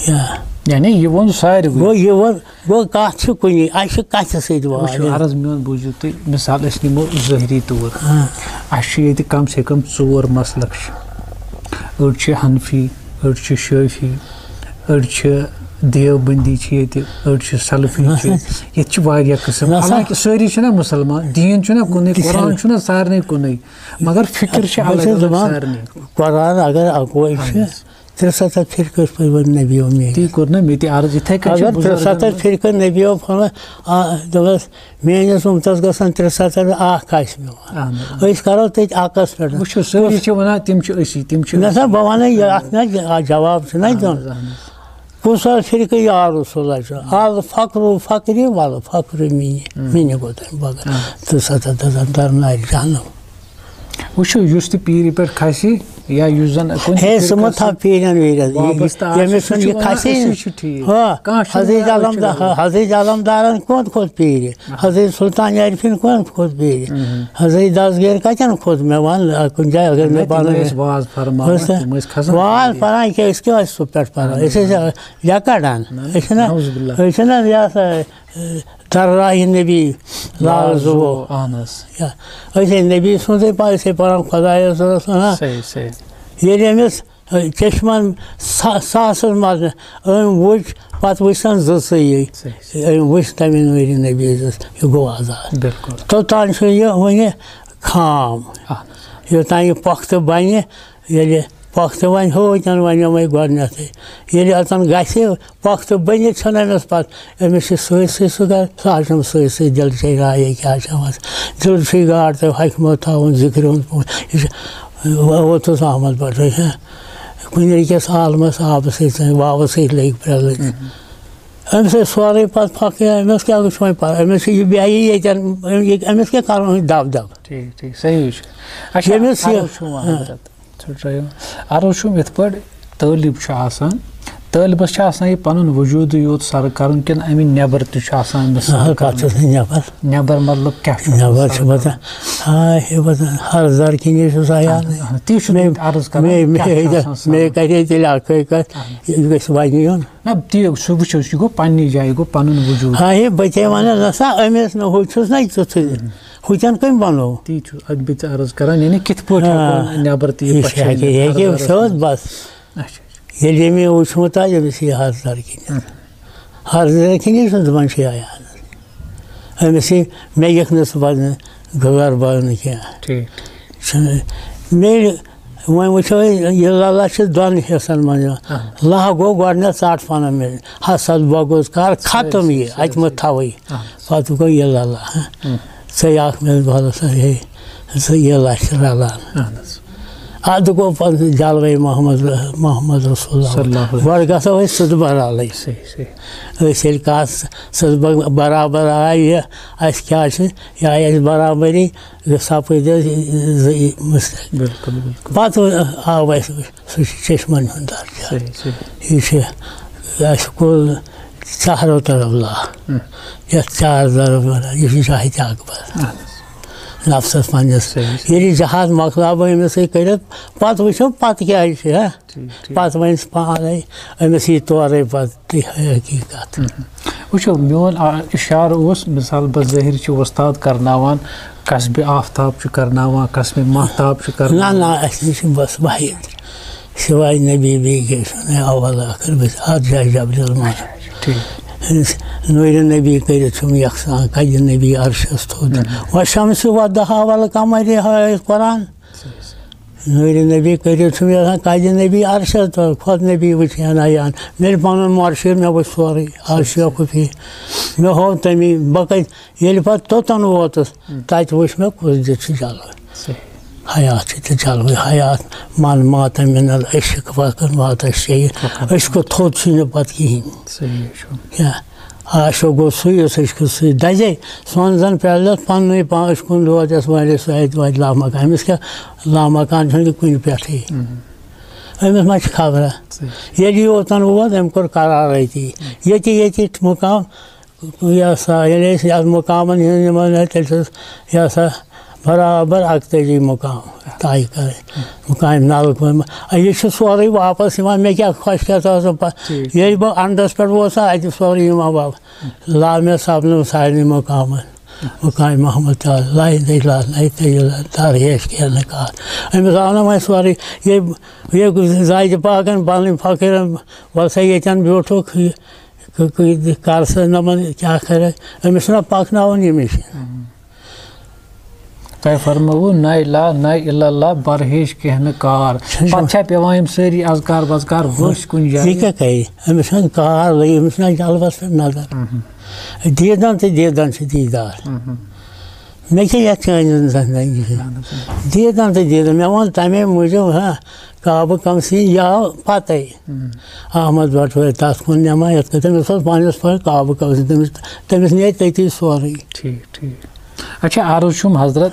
یا یعنی یہِ ووٚن ساروٕے۔ گوٚو یہِ ووٚن، گوٚو کَتھ چھِ کُنی، اَسہِ چھِ کَتھِ سۭتۍ وۄنۍ۔ وٕچھِو، عرض میون بوٗزِو تُہۍ، مثال أسۍ نِمو ظٲہری طور۔ ہاں۔ اَسہِ چھِ ییٚتہِ کم سے کم ژور مسلک چھِ۔ أڑۍ چھِ حنفی، أڑۍ چھِ شٲفی، أڑۍ چھِ دیوبندی چھِ ییٚتہِ، أڑۍ چھِ سلفی چھِ۔ ییٚتہِ چھِ واریاہ قٕسم۔ نہ سا۔ حالانکہ سٲری چھِنہ مُسلمان، دیٖن چھُنہ کُنُے، قرآن چھُنہ سارنٕے کُنُے، مگر فکر چھِ بہٕ الگ چھُس الگ دَپان، سارنٕے۔ قرآن اگر اَکوے چھُ، ترٛےٚ سَتَتھ فرقہٕ ٲسۍ پٲٹھۍ وۄنۍ نبیو میٲنۍ۔ تی کوٚر نہ مےٚ تہِ عرض، یِتھَے کٔنۍ چھِ اگر ترٛےٚ سَتَتھ بُزرگن۔ فرقہٕ نبیو پھۄلہٕ، آ، دوٚپُس، میٲنِس اُمتَس گژھن ترٛےٚ سَتَتھ، اَکھ آسہِ مےٚ وَنان۔ اہن حظ۔ أسۍ کَرو تٔتھۍ اَکَس پٮ۪ٹھ۔ وٕچھِو، سٲری چھِ وَنان تِم چھِ أسی، تِم چھِ نہ أسی۔ سا، بہٕ وَنَے یہِ، اَتھ نہ جواب چھُنہ اہن دیُن۔ حظ، اہن حظ۔ کُس حظ فرقہٕ یا رسول اللہ چھُ؟ الفقر فقری والفخر منی، منی گوٚو تَمہِ بغٲر۔ تہٕ سَتَتھ دَزَن تَرنارِ جہنم۔ وٕچھِو، یُس تہِ پیٖرِ پٮ۪ٹھ کھسہِ یا یُس زَن کُنہِ تہِ ہے، سُہ فرقَس مہ تھاو سۭتۍ پیٖرٮ۪ن ویٖرٮ۪ن۔ وابستہٕ آسہِ، ییٚمِس سُہ سُنٛد چھُ یہِ وَنان، کھسہِ أسی نہٕ۔ چھِ ٹھیٖک۔ ہا، کانٛہہ چھُنہٕ حضرت وَنان، أسۍ چھِ علمدار، غلط۔ حضرت علمدارن کوٚت کھوٚت پیٖرِ؟ حضرت سلطان عارفین کوٚت کھوٚت پیٖرِ؟ حضرت دستگیر کتٮ۪ن کھوٚت؟ مےٚ وَن، آ، کُنہِ جایہِ اگر مےٚ تِمَے پَنُن ٲسۍ واز فرماوان، ٲسۍ تہٕ تِم ٲسۍ کھسان واز پیٖرِ۔ پَران کیٛاہ، أسۍ کیٛاہ ٲسۍ سُہ پٮ۪ٹھ پَران؟ أسۍ ٲسۍ لیٚکڑ اَن۔ أسۍ چھِنہ، نعوذ باللہ۔ أسۍ چھِنہ یہِ ہسا، دَرراہہِ نبی لال زُوو۔ اہن حظ۔ یا، أسۍ ٲسۍ نبی سُنٛدٕے پَران، أسۍ ٲسۍ پَران خۄدایَس رسول۔ صحیح، صحیح۔ ییٚلہِ أمِس، آ، چشمَن سا-، ساسَس منٛز أمۍ وٕچھ، پَتہٕ وٕچھ سَن زٕ ژٕے۔ صحیح، صحیح۔ أمۍ وٕچھ تَمہِ نوٗرِ نبی یَس، یہِ گوٚو آزاد۔ بِلکُل۔ توٚتام چھُ یہِ وٕنہِ خام۔ اہن حظ۔ یوٚتام یہِ پۄختہٕ بَنہِ، ییٚلہِ پۄختہٕ وۄنۍ ہوتٮ۪ن وَنیومَے گۄڈٕنٮ۪تھٕے، ییٚلہِ اَتَن گژھِ، پۄختہٕ بٔنِتھ چھَنہٕ أمِس پَتہٕ، أمِس چھِ سۭتۍ سۭتۍ سُہ گژھِ، سُہ حظ چھُم سۭتۍ سۭتۍ دِلچے رایے کیٛاہ چھِ وَنان۔ دِل چھُے گاڈ تہٕ حکمت تھاوُن ذِکرِ ہُنٛد پوٗت۔ یہِ چھُ، ووتُس احمد بَٹَس، ہہ، کُنہِ أکِس عالمَس آبہٕ سۭتۍ، واوٕ سۭتۍ لٔگۍ پرٛٮ۪لٕنۍ۔ أمِس ٲسۍ سورُے پَتہٕ پھۄکھٕے، أمِس کیٛاہ وٕچھ وۄنۍ پَتہٕ؟ أمِس چھِ یہِ بیٚیہِ ییٚتٮ۪ن، أمِس کیٛاہ کَرُن دَب دَب؟ ٹھیٖک، ٹھیٖک، صحیح چھُ۔ اچھا، ییٚمِس یہِ- عرض چھُ وۄنۍ حضرت، ژٕ ترٛٲیِو۔ عرض چھُم یِتھ پٲٹھۍ، طٲلب چھُ آسان، طٲلبَس چھُ آسان یہِ پَنُن وجوٗدٕے یوت سَر کَرُن کِنہٕ اَمہِ نٮ۪بر تہِ چھُ آسان أمِس سَر نہ، کَرُن؟ پَتہٕ چھُس نہٕ نٮ۪بر۔ نٮ۪بر مطلب کیٛاہ چھُ آسان نٮ۪بر سَر چھُ پَتہٕ، کَرُن؟ آ، ہے پَتہٕ ہر زَرکِنی چھُس عیان۔ اہن، تی چھُس مے، بہٕ عرض کَران، مے، مے، کیٛاہ چھُ آسان سَر؟ مے کَرے تیٚلہِ اَکٕے کَتھ، یہِ گژھِ وَنہِ یُن۔ نہ، تی سُہ وٕچھو، یہِ گوٚو پننہِ جایہِ، یہِ گوٚو پنُن وجوٗد۔ ہا، ہے، بہٕ تے وَنان، نہ سا، أمِس نہٕ ہُہ چھُس نہ تیُتھُے۔ ہُہ تہِ نہٕ کٔمۍ بَنوو؟ تی چھُ، اَتھ بہٕ ژےٚ عرض کران، یعنی کِتھ پٲٹھۍ آ۔ ہٮ۪کو نٮ۪بر تہِ یہِ یہِ چھِ پَشٲنِتھ ہیٚکہِ، ہیٚکہِ، حضرت سیوٚد منٛز؟ بَس۔ اچھا، اچھا۔ ییٚلہِ أمۍ یہِ وٕچھمُت آسہِ، أمِس یی ہر زَرکِنی۔ ہر زَرکِنی چھُس دَپان چھُ یہِ عیان۔ أمِس یی، مےٚ یِکھ نہٕ سُہ پَتہٕ گٲر بَرنہٕ کینٛہہ۔ ٹھیٖک۔ چھُنہٕ، مےٚ وۄنۍ وٕچھو، یہِ لَلہ چھِ دۄن حِصَن منٛز یِوان۔ آ۔ لَہہ گوٚو گۄڈٕنٮ۪تھ ژَٹ پَنَن مےٚ، حسد بغض کَر ختم یہِ، اَتہِ مہٕ تھاوٕے۔ آ۔ پَتہٕ گوٚو یہِ لَلہ، ہہ۔ ہُم۔ ژٕے اَکھ مےٚ وَلہٕ سا، ہے، ژٕ یہِ لَچھ رَلان۔ اَہَن حظ۔ اَدٕ گوٚو پَتہٕ جلوَے محمد، محمد رسول اللہ۔ صلی اللہ علیہ وسلم۔ گۄڈٕ گژھو أسۍ سُدبَر رَلٕنۍ۔ صحیح، صحیح۔ أسۍ ییٚلہِ کَتھ سُدبَر برابر آیہِ، اَسہِ کیٛاہ چھِ، یہِ آیہِ اَسہِ برابری، یہِ سَپٕدۍ أسۍ زٕ مُستَق۔ بِلکُل، بِلکُل۔ پَتہٕ آو اَسہِ سُہ چھُ چشمن ہُنٛد درجہ۔ صحیح، صحیح۔ یہِ چھُ اَسہِ کُل چارو طرف لا، ہُم۔ یَتھ چار طرف وَنان، یہِ چھُ جہاد اکبر۔ اہن حظ۔ نفسَس پنٛنِس۔ صحیح، صحیح۔ ییٚلہِ یہِ جہاد مۄکلاوو أمِس سۭتۍ کٔرِتھ، پَتہٕ وٕچھو پَتہٕ کیٛاہ چھُ، ہا؟ ٹھیٖک، ٹھیٖک۔ پَتہٕ وَنہِ سُہ پانَے، أمِس یی تورَے پَتہٕ تہِ حقیٖقت۔ ہُم۔ وٕچھو، میون آ، اِشارٕ اوس، مثال، بہٕ ظٲہِر چھِ وۄستاد کرناوان، کسبِ آفتاب چھُ کرناوان، کسبِ ماہتاب چھُ نہ، کرناوان۔ نہ، اَسہِ نِش چھِ بَس وحید۔ سوائے نبی بیٚیہِ کیٛاہ چھُ وَنان، اول ٲخر بس اَتھ جایہِ جبریل ما۔ ٹھیٖک۔ نوٗرِ نبی کٔرِتھ چھُم یَکسان، قدِ نبی عرشَس تھوٚد۔ ہُم۔ وَشَمْسِ وَضُحَاهَا وَالْقَمَرِ ہٲیِتھ قرآن۔ صحیح، صحیح۔ نوٗرِ نبی قریٖب چھُم یَژھان، قدِ نبی عرشَس تَل، خۄد نبی وٕچھِ ہَن عیان۔ مےٚ ییٚلہِ پَنُن مرشد، مےٚ وٕچھ سورُے، آز شیخ فی، مےٚ ہوو تَمی۔ بہٕ کَتہِ، ییٚلہِ پَتہٕ توٚتَن ووتُس، تَتہِ وٕچھ مےٚ کُس دیُت چھُ جلوٕ۔ صحیح۔ حیات چھِ تہِ جلوٕے، حیات من ماتم من العشق فقط ماتش شیء۔ فقط۔ عشقہٕ تھوٚد چھُنہٕ پَتہٕ کِہیٖنۍ۔ صحیح چھُ۔ کیٛاہ؟ عاشق گوٚو سُے، یُس عشقہٕ سۭتۍ دَزے۔ سۄن زَن پیٛالہِ پَننُے پان عشقُن دود یَس وٲلِس سۭتۍ واتہِ لامکان۔ أمِس کیٛاہ لامکان چھُنہٕ کُنہِ پٮ۪ٹھٕے۔ أمِس ما چھِ خبرا؟ صحیح۔ ییٚلہِ یوتَن ووت، أمۍ کوٚر قرار أتی۔ ییٚتہِ، ییٚتہِ مُقام، یہِ ہسا، ییٚلہِ أسۍ یَتھ مُقامَن ہِنٛز نِمو نہ، تیٚلہِ چھُس یہِ ہسا برابر اَکتٲجی مُقام طے کَرٕنۍ۔ مُقامہِ نَلکہٕ وۄنۍ ما-، یہِ چھُ سورُے واپَس یِوان۔ مےٚ کیٛاہ خۄش کیٛاہ تہٕ ٲسٕم پَ-، ٹھیٖک۔ ییٚلہِ بہٕ اَنڈَس پٮ۪ٹھ ووتُس، اَتہِ سورُے یِوان واپَس۔ لا مےٚ سَپنو سارنٕے مُقامَن۔ مُقامہِ محمد تعالیٰ، لا اِلٰہَ اِلَّا اللہ، لا اِلٰہَ اِلَّا اللہ، دار ہیچ کینٛہہ نہٕ کار۔ أمِس آو نہ وۄنۍ سورُے، ییٚلہِ، ییٚلہِ زاہدِ پاکَن پَنٕنۍ فقیٖرَن، وَلہٕ سا ییٚتٮ۪ن بیوٗٹھُکھ، یہِ کہٕ-، کہٕ-، کر سا نمن کیٛاہ کرے؟ أمِس چھُنہ پکناوُن یہِ مِشن۔ تۄہہِ فرمٲوٕ، نَے لا نَے الا اللہ، برہیش کینٛہہ نہٕ کار۔ چھُنہٕ پتہٕ چھا پٮ۪وان یِم سٲری اذکار وذکار ؤسۍ کُنہِ جایہِ؟ یہِ کیٛاہ کرِ؟ أمِس چھُنہٕ کار لٔگِتھ، أمِس چھُنہ جلوس پٮ۪ٹھ نظر۔ دیٖدن تہٕ دیٖدن چھِ دیٖدار۔ مےٚ کیٛاہ یَتھ چٲنِس زندگی ہٕنٛز؟ دیٖدن تہٕ دیٖدن۔ مےٚ ووٚن تَمے موٗجوٗب، ہا، کعبہٕ کمسٕے یہِ آو پَتَے۔ احمد بٹوٲرۍ تَتھ کُن نِوان، یَتھ کٔنۍ تٔمِس اوس پنٛنِس پٲٹھۍ کعبہٕ کمسٕے، تٔمِس، تٔمِس نیرِ تٔتی سورُے۔ ٹھیٖک، ٹھیٖک۔ اچھا، عرض چھُم حضرت،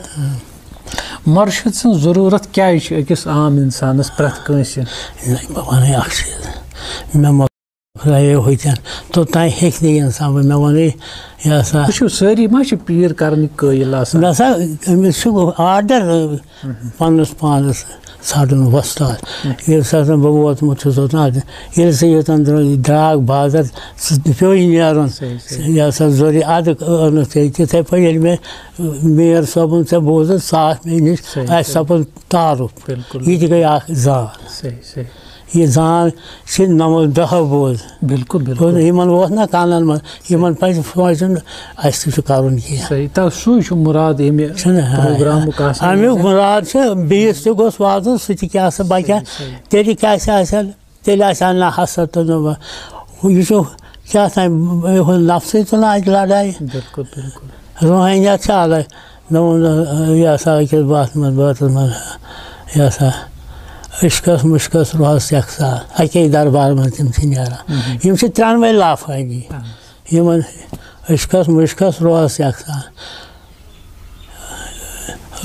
مرشد سٕنٛز ضروٗرت کیٛازِ چھِ أکِس عام اِنسانَس پرٛٮ۪تھ کٲنٛسہِ؟ نہ، بہٕ وَنَے اَکھ چیٖز، مےٚ مۄ-، خۄدایو ہوٚتٮ۪ن، توٚتام ہیٚکہِ نہٕ یہِ اِنسان، بہٕ، مےٚ وَنَے، یہِ ہسا۔ وٕچھِو، سٲری ما چھِ پیٖر کرنٕکۍ قٲیِل آسان؟ نہ سا، أمِس چھُ آرڈر پنٛنِس پانَس ژھانٛڈُن وۄستاد۔ ییٚلہِ سا زَن بہٕ ووتمُت چھُس اوٚتام، ییٚلہِ سا یوٚتَن درٛا-، درٛاگ بازر، سُہ پیوٚو یہِ نیرُن۔ صحیح، صحیح۔ یہِ ہسا ضروٗری اَدٕ ٲنَتھ تیٚلہِ تِتھَے پٲٹھۍ، ییٚلہِ مےٚ میر صٲبُن ژےٚ بوٗزُتھ، ژٕ آکھ مےٚ نِش، صحیح، اَسہِ صحیح۔ سَپُد تعارُف۔ بِلکُل۔ یہِ تہِ گٔے اَکھ زان۔ صحیح، صحیح۔ یہِ زان چھِ نَمو دَہو بوز۔ بِلکُل، بِلکُل۔ بوز، یِمن ووت نہ کانن منٛز، یِمن پَزِ سونٛچُن، اَسہِ تہِ چھُ کَرُن کینٛہہ۔ صحیح، تَو سُے چھُ مُراد ییٚمہِ چھُنہ، ہاے، پروگرامُک آسان۔ اَمیُک مُراد چھُ بیٚیِس تہِ گوٚژھ واتُن، سُہ تہِ کیٛاہ سا بَچہِ ہا، صحیح، صحیح۔ تیٚلہِ کیٛاہ آسہِ حاصِل؟ تیٚلہِ آسہِ ہا نہ حسد تہٕ نہ، یہِ چھُ کیٛاہ تام، یِہُنٛد نفسٕے تُلان اَتہِ لڑایہِ۔ بِلکُل، بِلکُل۔ روحانیت چھِ الگ۔ مےٚ ووٚن، یہِ ہسا أکِس باتھ منٛز، بٲتَس منٛز، یہِ ہسا عشقَس مُشکَس روحَس یَکسان، اَکے دربار منٛز تِم چھِ نیران۔ یِم چھِ ترٛٮ۪نوَے لافٲنی۔ یِمَن عشقَس مُشکَس روحَس یَکسان۔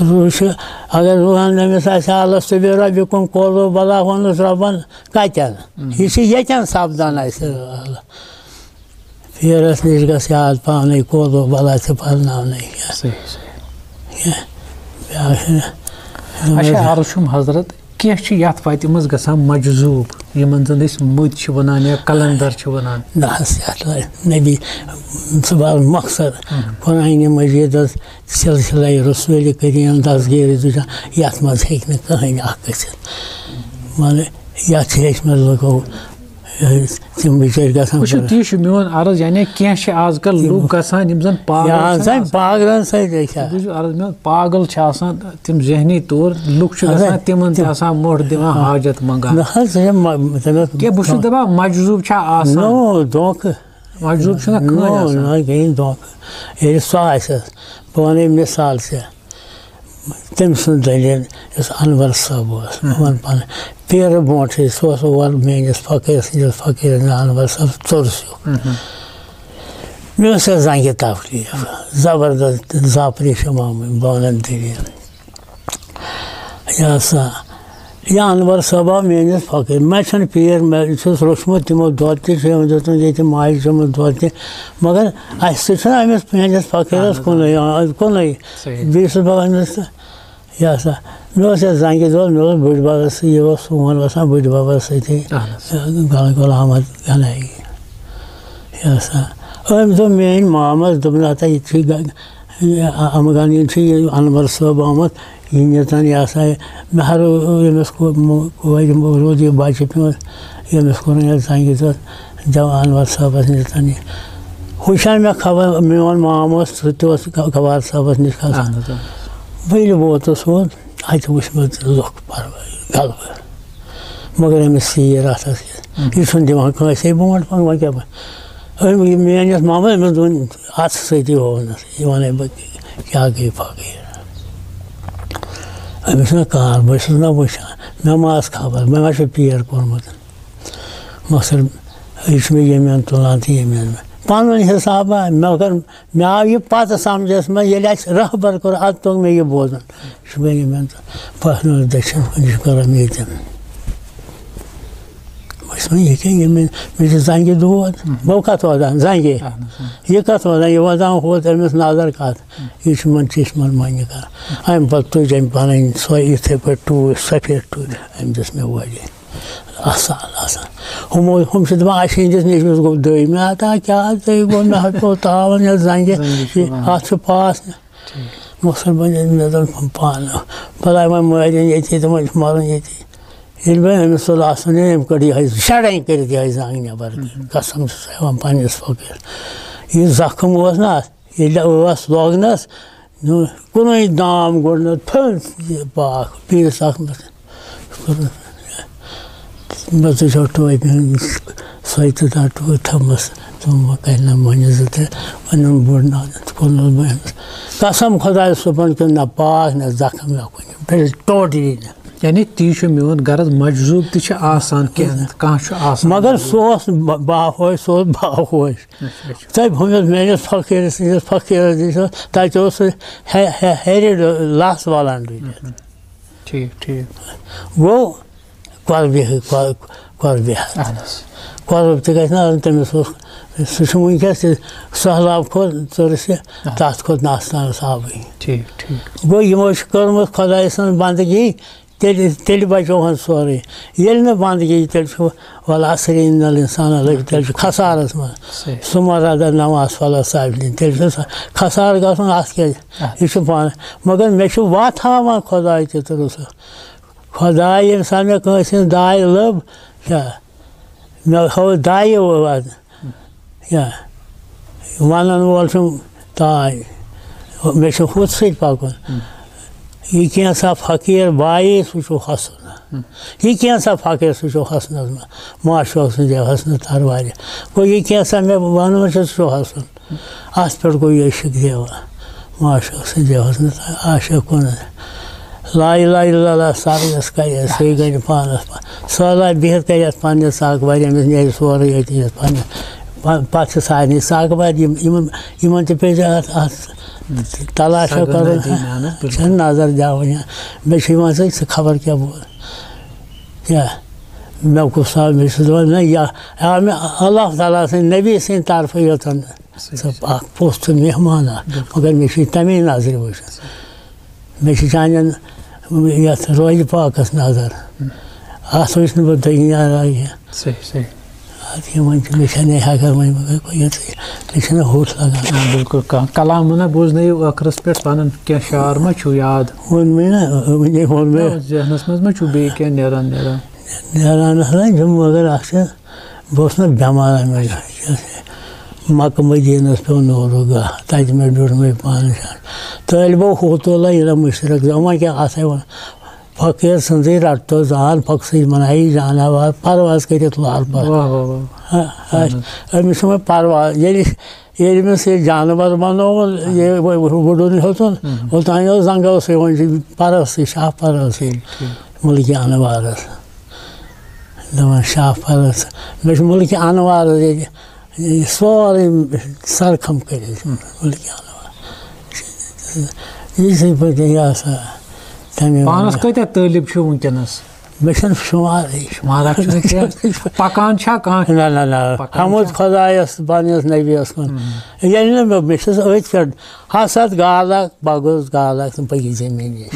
روح چھُ، اگر روحن أمِس آسہِ الستُ بربکم، قولوا بلی، ووٚنُس رۄبَن کَتٮ۪ن؟ یہِ چھِ ییٚتٮ۪ن سَپدان اَسہِ۔ پیٖرَس نِش گژھِ یاد پانَے، قولوا بلی تہِ پَرناونَے کینٛہہ۔ صحیح، صحیح۔ کینٛہہ۔ بیٛاکھ چھِ، اچھا، عرض چھُم حضرت، کینٛہہ چھِ یَتھ وَتہِ منٛز گژھان مجذوٗب، یِمَن زَن أسۍ مٔتۍ چھِ وَنان یا قلندر چھِ وَنان۔ نہ حظ، یَتھ وَتہِ نبی صُبحن مۄخصر قرآنِ مجیٖدَس سلسلہ رسول کریم دستگیر دُنیا، یَتھ منٛز ہیٚکہِ نہٕ کٕہٕنۍ اَکھ گٔژھِتھ۔ مگر یَتھ چھِ ہیٚچھمٕژ لُکو، تِم بِچٲرۍ گژھان وٕچھِو، پَران۔ تی چھُ میون عرض، یعنی کینٛہہ چھِ آز کل لُکھ گژھان، یِم زَن پاگل یا چھِنہٕ زَن آسان۔ پاگلَن سۭتۍ گژھِ ہا۔ بوٗزِو عرض میون، پاگل چھِ آسان تِم ذہنی طور، لُکھ چھِ اَدٕ گژھان تِمَن تہِ تِم آسان موٚٹھ دِوان حاجت منٛگان۔ نہ حظ، یہِ ما-، تٔمِس کیٛاہ بہٕ چھُس دَپان مجذوٗب چھا آسان؟ نو، دھوکہٕ۔ مجذوٗب چھُنہ کٕہٕنۍ نو، آسان۔ نہ، کِہیٖنۍ دھوکہٕ۔ ییٚلہِ سُہ آسٮ۪س، بہٕ وَنَے مِثال ژےٚ، تٔمۍ سٕنٛز دٔلیٖل، یُس اَنوَر صٲب اوس، بہٕ وَنہٕ پَنٕنۍ، پیٖرٕ برونٛٹھٕے، سُہ اوس اور میٛٲنِس فقیٖر سٕنٛدِس فقیٖر اَنوَر صٲب ژوٚرسیُک۔ مےٚ اوس یَتھ زنٛگہِ تکلیٖف، زبردست زاپریشن آمٕتۍ، بہٕ وَنَن دٔلیٖل۔ یہِ ہسا، یہِ اَنوَر صٲب آو میٛٲنِس فقیٖر، مےٚ چھُنہٕ پیٖر، مےٚ چھُس روٚچھمُت تِمو دۄد تہِ چیومُت، دیُتمُت ییٚتہِ ماجہِ چیومُت دۄد تہِ، مگر اَسہِ سۭتۍ چھُنہٕ أمِس میٛٲنِس فقیٖرَس اَہَن حظ۔ کُنُے، آ، کُنُے۔ صحیح۔ بیٚیہِ چھُس بہٕ أمِس تہٕ یہِ ہسا، مےٚ اوس یَتھ زنٛگہِ دود، مےٚ اوس بٕڈۍ بَبَس سۭتۍ، یہِ اوس سون وَسان بٕڈۍ بَبَس سۭتی، اَہَن حظ۔ غل-، غلام محمد گنایی۔ یہِ ہسا، أمۍ دوٚپ میٛٲنۍ مامَس، دوٚپُن، ہَتا یہِ چھُے گ-، یہِ اَ-، اَمہٕ گَنہٕ یِم چھِ یہِ اَنوَر صٲب آمُت، یہِ نِتَن، یہِ ہسا یہِ مےٚ ہر ییٚمِس کو-، مو-، کورِ روٗد یہِ بَچہِ پیوٚن، ییٚمِس کوٚرُن یَتھ زنٛگہِ دۄد، دَپان اَنوَر صٲبَس نِتَن یہِ۔ ہُہ چھا مےٚ خبر، میون مام اوس، سُہ تہِ اوس گ-، گوار صٲبَس نِش کھسان۔ اَہَن حظ، اَہَن حظ۔ بہٕ ییٚلہِ ووتُس اور، اَتہِ وٕچھ مےٚ لُکھ پَرٕ۔ غلبہٕ۔ مگر أمِس سیٖر اَتھَس کیٛاہ؟ یہِ چھُنہٕ دِوان کٲنٛسے برونٛٹھ پَہَن، وۄنۍ کیٛاہ بہٕ؟ أمۍ، یہِ میٛٲنِس مامَس، أمِس دوٚن اَتھٕ سۭتی ہوونَس، یہِ وَنَے بہٕ کیٛاہ گٔے فقیٖر۔ أمِس چھُنہ کار، بہٕ چھُس نہ وٕچھان، مےٚ ما ٲس خبر، مےٚ ما چھُ پیر کوٚرمُت۔ مۄخصر، یہِ چھُ مےٚ ییٚمہِ اَندٕ تُلان تہٕ ییٚمہِ اَندٕ مےٚ۔ پَنُن حِسابہ، مگر مےٚ آو یہِ پَتہٕ سَمجھَس منٛز، ییٚلہِ اَسہِ رہبر کوٚر، اَدٕ توٚگ مےٚ یہِ بوزُن۔ یہِ چھُ مےٚ ییٚمہِ اَندٕ پَتھ منٛز دٔچھِنۍ کُن، یہِ چھُ کَران ییٚتٮ۪ن۔ بہٕ چھُس وَنان، یہِ کیٛاہ، ییٚمہِ، مےٚ چھِ زَنٛگہِ دود۔ بہٕ کَتھ وَدان، زَنٛگہِ۔ اہن حظ، اۭں۔ یہِ کَتھ وَدان، یہِ وَدان ہوت أمِس نظر کَتھ۔ یہِ چھُ یِمَن چشمَن مۄنہِ کَران۔ اَمہِ پَتہٕ تُج أمۍ پَنٕنۍ سۄ یِتھَے پٲٹھۍ ٹوٗپۍ، سفید ٹوٗپۍ، أمۍ دِژ مےٚ وۄلہِ۔ اَصٕل، اَصٕل۔ ہُمو، ہُم چھِ دَپان، اَسہِ چھِ یِہِنٛدِس نیٚچوِس گوٚو دٔے۔ مےٚ ہَتا کیٛاہ دٔے گوٚو؟ مےٚ ہَتا اوس تاوَن یَتھ زَنٛگہِ۔ زَنٛگہِ چھُ یہِ، وَنان۔ اَتھ چھُ پاس۔ ٹھیٖک۔ مۄخصر بَنہِ مےٚ زَن پانہٕ۔ بَلاے وۄنۍ مٲرِن ییٚتی، تِمَن چھُ مَرُن ییٚتی۔ ییٚلہِ وۄنۍ أمِس تُل اَسُن، أمۍ کٔڑ یِہوٚے شَڑَنۍ کٔرِتھ یِہوٚے زَنٛگ نٮ۪بَر۔ قسم چھُس ہٮ۪وان پنٛنِس فقیٖر۔ یہِ زَخٕم اوس نہ اَتھ، ییٚلہِ ٲس لوگنَس، نہ کُنُے دام گوٚڑ نہٕ، تھٔز یہِ پاکھ، پیٖرِس اَکھ منٛز۔ بہٕ تُجو ٹوپہِ ہٕنٛز سۄے تہٕ تَتھ ٹوٗپۍ تھٲومٕژ۔ تِم وۄنۍ کَرِ نہ مۄنہِ زٕ ترٛےٚ، وۄنۍ اوٚن بوٚڑ ناو، تہٕ کوٚرنَس بہٕ أمِس۔ قسم خۄدایَس صُبحَن کیُن نہ پاکھ نہ زَخٕم نہ کُنہِ، بِلکُل ٹوٹلی نہٕ۔ یعنی تی چھُ میون غرض، مجذوب تہِ چھِ آسان کینٛہہ، کانٛہہ چھُ آسان۔ مگر سُہ اوس نہٕ با-، باہوش، سُہ اوس باہوش۔ اچھا، اچھا۔ تَتہِ ہُمِس میٛٲنِس فقیٖرَس نِش، فقیٖرَس نِش اوس، تَتہِ اوس سُہ ہے-، ہے-، ہیٚرِ لَس وَلان ڈُنِتھ۔ ٹھیٖک، ٹھیٖک۔ گوٚو، قۄربہِ، قۄ-، قۄربہِ حظ۔ اہن حظ۔ قۄرب تہِ گژھِ نہ آسُن، تٔمِس اوس، سُہ چھُ وٕنکیٚس تہِ سہلاب کھوٚت ژٔرٕس یہِ، اہن۔ تَتھ کھوٚت نہٕ آستانَس آبٕے۔ ٹھیٖک، ٹھیٖک۔ گوٚو، یِمو چھِ کٔرمٕژ خۄداے سٕنٛز بنٛدگی، تیٚلہِ، تیٚلہِ بچو ہن سورُے۔ ییٚلہِ نہٕ بنٛدگی، تیٚلہِ چھُ وَلہٕ عصری اِنَّ الْاِنسَانَ لَفِی، تیٚلہِ چھُ خسارَس منٛز۔ صحیح۔ ثُمَّ رَدَدْنَاهُ أَسْفَلَ سَافِلِینَ۔ تیٚلہِ چھُ سُہ خسارٕ گژھُن، اَتھ کیٛازِ؟ اَہَن۔ یہِ چھُ پانہٕ۔ مگر مےٚ چھُ وَتھ ہاوان خۄداے تہِ تہٕ رسول۔ خۄداے، ییٚمہِ ساتہٕ مےٚ کٲنٛسہِ ہٕنٛز داے لٔب، کیٛاہ؟ مےٚ ہٲو دایہِ وَتھ۔ یا وَنَن وول چھُم تاے، مےٚ چھُ ہُتھ سۭتۍ پَکُن۔ یہِ کینٛژھا فقیٖر بایی، سُہ چھُ حسُن۔ یہِ کینٛژھا فقیٖر، سُہ چھُ حسنَس منٛز۔ ماشوق سٕنٛدِ حسنہٕ تَروارِ۔ گوٚو، یہِ کینٛژھا مےٚ وَنُن چھُ، سُہ چھُ حسُن۔ اَتھ پٮ۪ٹھ گوٚو یہِ عشق دیوان۔ ماشوق سٕنٛدِ حسنہٕ تَر-، عاشق کُن۔ لا الہ الا اللہ سَر یۄس کَرِ، سُے گَرِ پانَس پا-، سہلاب بِہِتھ کَرِ اَتھ پنٛنِس ساکھ واریاہ، أمِس نیرِ سورُے أتی یَتھ پنٛنِس۔ پَ-، پَتہٕ چھِ سارنٕے ساکھ وارِ یِم، یِمَن، یِمَن تہِ پَزِ اَتھ، اَتھ تلاشا سَگَن کَرُن۔ نَدی نانَس، بِلکُل۔ چھَنہٕ نظر دِوٕنۍ۔ مےٚ چھِ یِوان سُہ، سُہ خبر کیٛاہ بوز۔ کیٛاہ؟ مےٚ کُس آو، مےٚ چھُس دَپان، نہ، یہِ آو مےٚ اللہ تعالیٰ سٕنٛدِ نبی سٕنٛدِ طرفہٕ یوٚتَن۔ صحیح۔ ژٕ اَکھ پوٚژھ تہٕ مہمان اَکھ، بِلکُل۔ مگر مےٚ چھُے تَمے نظرِ وٕچھُن۔ مےٚ چھِ چانٮ۪ن یَتھ روزِ پاکَس نظر۔ اَتھ وٕچھ نہٕ بہٕ دُنیا راے کینٛہہ۔ صحیح، صحیح۔ اَدٕ یِمَن چھِ، مےٚ چھَنہٕ ہٮ۪کان وۄنۍ، بہٕ گٔے یَتھ، مےٚ چھَنہٕ ہوٚٹ لَگان۔ آ، بِلکُل۔ کانٛہہ کلام مہ نہ بوزنٲیِو ٲخرَس پٮ۪ٹھ پَنُن کینٛہہ شعر ما چھُو یاد؟ ووٚنمَے نہ، وٕنی ووٚن مےٚ۔ نہ، ذہنَس منٛز ما چھُو بیٚیہِ کینٛہہ نیران، نیران؟ نیران ہسا چھُم، مگر اَکھ چھِ، بہٕ اوسُس نہ بٮ۪مار اَمہِ وجہ۔ مکہ مدیٖنَس پیوٚو نوٗرُک گاہ، تَتہِ مےٚ ڈیوٚٹھ مےٚ پانَس شان۔ طٲلبو ہوتولا یہِ مُشرک زَن، وۄنۍ کیٛاہ اَتھَے وَن؟ فقیٖر سٕنٛزٕے رَٹتو زان، فقسٕے بَنایہِ جاناوار، پَرواز کٔرِتھ لال پَر۔ واہ، واہ، واہ۔ ہا، اہن حظ۔ أمِس چھُ وۄنۍ پَرواز، ییٚلہِ، ییٚلہِ أمِس یہِ جانوَر بَنووُن، یہِ وُ-، وُ-، وُڈُن ہیوٚتُن، اوٚتام اوس زنٛگَو سۭتۍ وۄنۍ چھِ پَرَس تہِ، شاہ پَرَس سۭتۍ، ٹھیٖک۔ مُلکہِ اَنوارَس۔ دَپان شاہ پَرَس، مےٚ چھُ مُلکہِ اَنوارَس ییٚتہِ، یہِ سورُے سَرخَم کٔرِتھ، مُلکہِ اَنوار۔ یہِ چھِ پٲٹھۍ یہِ آسان، تَمے پانَس وَنان۔ کۭتیٛاہ طٲلب چھِو وٕنکیٚنَس؟ مےٚ چھُنہٕ شُمارٕے۔ شُمارا چھُنہٕ کینٛہہ۔ پَکان چھا کانٛہہ؟ نہ، نہ، نہ۔ پَکان حمد چھا؟ خۄدایَس، پنٛنِس نبیَس کُن۔ ییٚلہِ نہٕ مےٚ، مےٚ چھُس أتھۍ پٮ۪ٹھ حسد، غالہ، بغض، غالہ، تِم پٔکِو زٔمیٖن نِش۔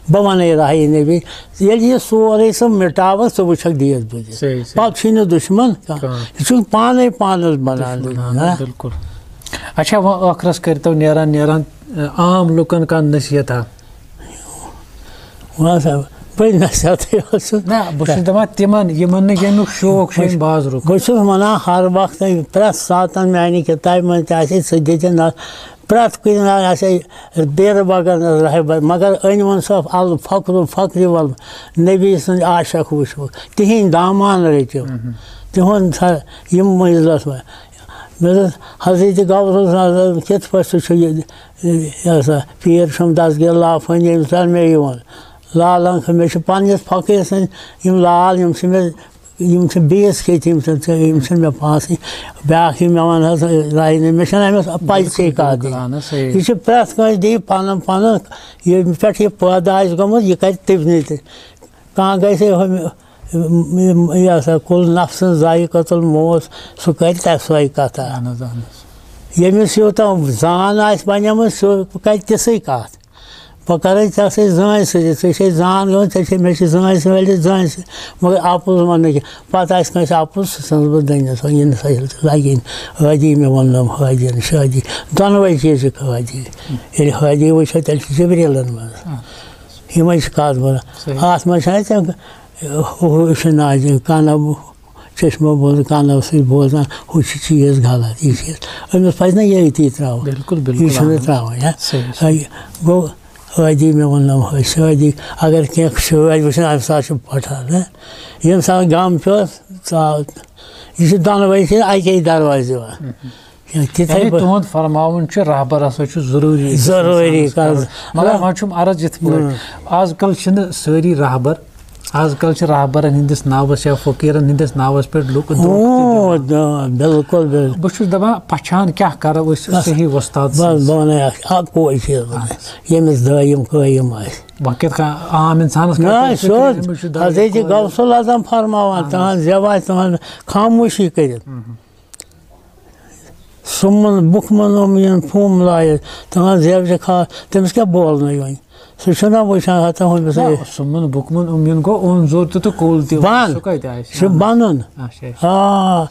بہٕ وَنَے راہی نبی، ییٚلہِ یہِ سورُے ژٕ مِٹاوَکھ، ژٕ وٕچھَکھ دیٖد بٕتھِ۔ صحیح، صحیح۔ پَتہٕ چھُے نہٕ دُشمَن کانٛہہ۔ کانٛہہ۔ یہِ چھُ پانَے پانَس بَنان، دُشمَن، نہ؟ بِلکُل۔ اچھا، وۄنۍ ٲخرَس کٔرۍتو نیران نیران، اَ، عام لُکَن کانٛہہ نصیحت ہا؟ وۄنۍ ہسا، بٔے نصیحتٕے اوسُس۔ نہ، بہٕ چھُس دَپان تِمَن، یِمَن نہٕ ییٚمیُک شوق چھُ بہٕ چھُس، اَمہِ بازرُک۔ بہٕ چھُس وَنان ہر وقتہٕ، پرٛٮ۪تھ ساتَن میٛانہِ کِتابہِ منٛز تہِ آسہِ ہے، ژٕ دِتہِ نہ، پرٛٮ۪تھ کُنہِ نہ آسہِ ہے بیرٕ بغٲر نہ رہبر، مگر أنۍ ووٚن سُہ الفقر فقرِ وَل نبی سٕنٛدۍ عاشق وٕچھو، تِہِنٛدۍ دامان رٔٹِو، تِہُنٛد سا یِم مٔنٛزلَس منٛز۔ مےٚ دوٚپ، حضرت غوث العظم کِتھ پٲٹھۍ سُہ چھُ یہِ، یہِ ہسا پیٖر چھُم دستگیر لافٲنۍ ییٚمہِ ساتہٕ مےٚ یہِ ووٚن۔ لالن کھٔ-، مےٚ چھِ پننِس فقیٖر سٕنٛدۍ یِم لال، یِم چھِ مےٚ، یِم چھِ بیٚیِس کھیٚتۍ، یِم چھِ، یِم چھِنہٕ مےٚ پانسٕے۔ بیٛاکھ یِم مےٚ وَنہٕ حظ، راینہِ، مےٚ چھَنہٕ أمِس پَے ژے کَتھ دِنۍ۔ اہن حظ، صحیح۔ یہِ چھِ پرٛٮ۪تھ کٲنٛسہِ دِیہِ پَنُن پَنُن، ییٚمہِ پٮ۪ٹھ یہِ پٲدٕ آسہِ گوٚمُت، یہِ کَرِ تِمنٕے تہِ۔ کانٛہہ گژھِ ہُمہِ، یہِ ہسا کُل نفسن ذائقۃ الموت، سُہ کَرِ تَمہِ سۄے کَتھا۔ اہن حظ، اہن حظ۔ ییٚمِس یوٗتاہ زان آسہِ بَنیمٕژ، سُہ کَرِ تِژھٕے کَتھ۔ بہٕ کَرَے ژےٚ سۭتۍ زٲنۍ سۭتۍ، ژےٚ چھے زان گٔمٕژ، ژےٚ چھے، مےٚ چھِ زٲنۍ سۭتۍ، ؤلِتھ زٲنۍ سۭتۍ، مگر اَپُز وَنہٕ نہٕ کینٛہہ۔ پَتہٕ آسہِ کٲنٛسہِ اَپُز، سُہ ژھٕنہٕ بہٕ دٔنِتھ، سۄ یِنہٕ سۄ ییٚلہِ لَگہِ أمۍ۔ حٲجی مےٚ ووٚننَم حٲجی، شٲدی، دۄنوَے چیٖز چھِ حٲجی۔ ییٚلہِ حٲجی وٕچھو، تیٚلہِ چھِ جبریٖلَن منٛز۔ یِمَے چھِ کَتھ بَنان۔ صحیح۔ اَتھ منٛز چھِ اَسہِ ہُہ، ہُہ چھُ نازِ کَنَو چشمو بوزان، کَنَو سۭتۍ بوزان، ہُہ چھُ چیٖز غلط، یہِ چیٖز۔ أمِس پَزِ نہ یہِ أتی ترٛاوُن۔ بِلکُل، بِلکُل، یہِ چھُنہٕ اہن حظ۔ ترٛاوُن، ہا۔ صحیح، صحیح۔ ہا، یہِ گوٚو حٲجی، مےٚ ووٚننَم حٲجی، شٲدی، اگر کینٛہہ شٲدۍ وٕچھن، اَمہِ ساتہٕ چھُ پَٹھان، ہا۔ ییٚمہِ ساتہٕ غم چھُ، ژاو۔ یہِ چھُ دۄنوَے چھِ اَکے دروازٕ یِوان۔ یا تِتھَے یعنی پٲٹھۍ۔ تُہُنٛد فرماوُن چھُ، رہبر ہسا چھُ ضروٗری أکِس ضروٗری اِنسانَس کَرُن۔ کَرُن۔ مگر وۄنۍ چھُم عرض یِتھ پٲٹھۍ، اۭں۔ آز کل چھِنہٕ سٲری رہبر، آز کل چھِ رہبرن ہٕنٛدِس ناوَس یا فقیٖرن ہٕنٛدِس ناوَس پٮ۪ٹھ لُکھ دھوکہٕ تہِ اۭں، دِوان۔ دَ-، بِلکُل، بِلکُل۔ بہٕ چھُس دَپان، پَژھان کیٛاہ کَرو أسۍ بَس، صحیح وۄستاد بَس، سٕنٛز؟ بہٕ وَنَے اَکھ، اَکھ کوے چیٖز وَنَے، اَہَن حظ۔ ییٚمِس دٲیِم قٲیِم آسہِ۔ وۄنۍ کِتھ کٔنۍ عام اِنسانَس نہ، کَتہِ آسہِ سیوٚد۔ فِکرِ، أمِس چھُ دٲیِم حضرت قٲیِم۔ غوث العظم فرماوان، اَہَن حظ۔ تُہٕنٛز زٮ۪و آسہِ، تُہٕنٛز خاموشی کٔرِتھ۔ اۭں۔ صم بکم عمی فہم لا یس-، تہنٛز زٮ۪و چھِ خاص، تٔمِس کیٛاہ بولنَے وۄنۍ؟ سُہ چھُنہ وٕچھان ہَتہٕ ہُمِس۔ نہ، صمن بکمن عمین گوٚو اوٚن زور تہِ تہٕ کوٚل تہِ۔ بنٛد۔ سُہ کَتہِ آسہِ؟ چھُ بَنُن۔ اچھا، اچھا۔ آ،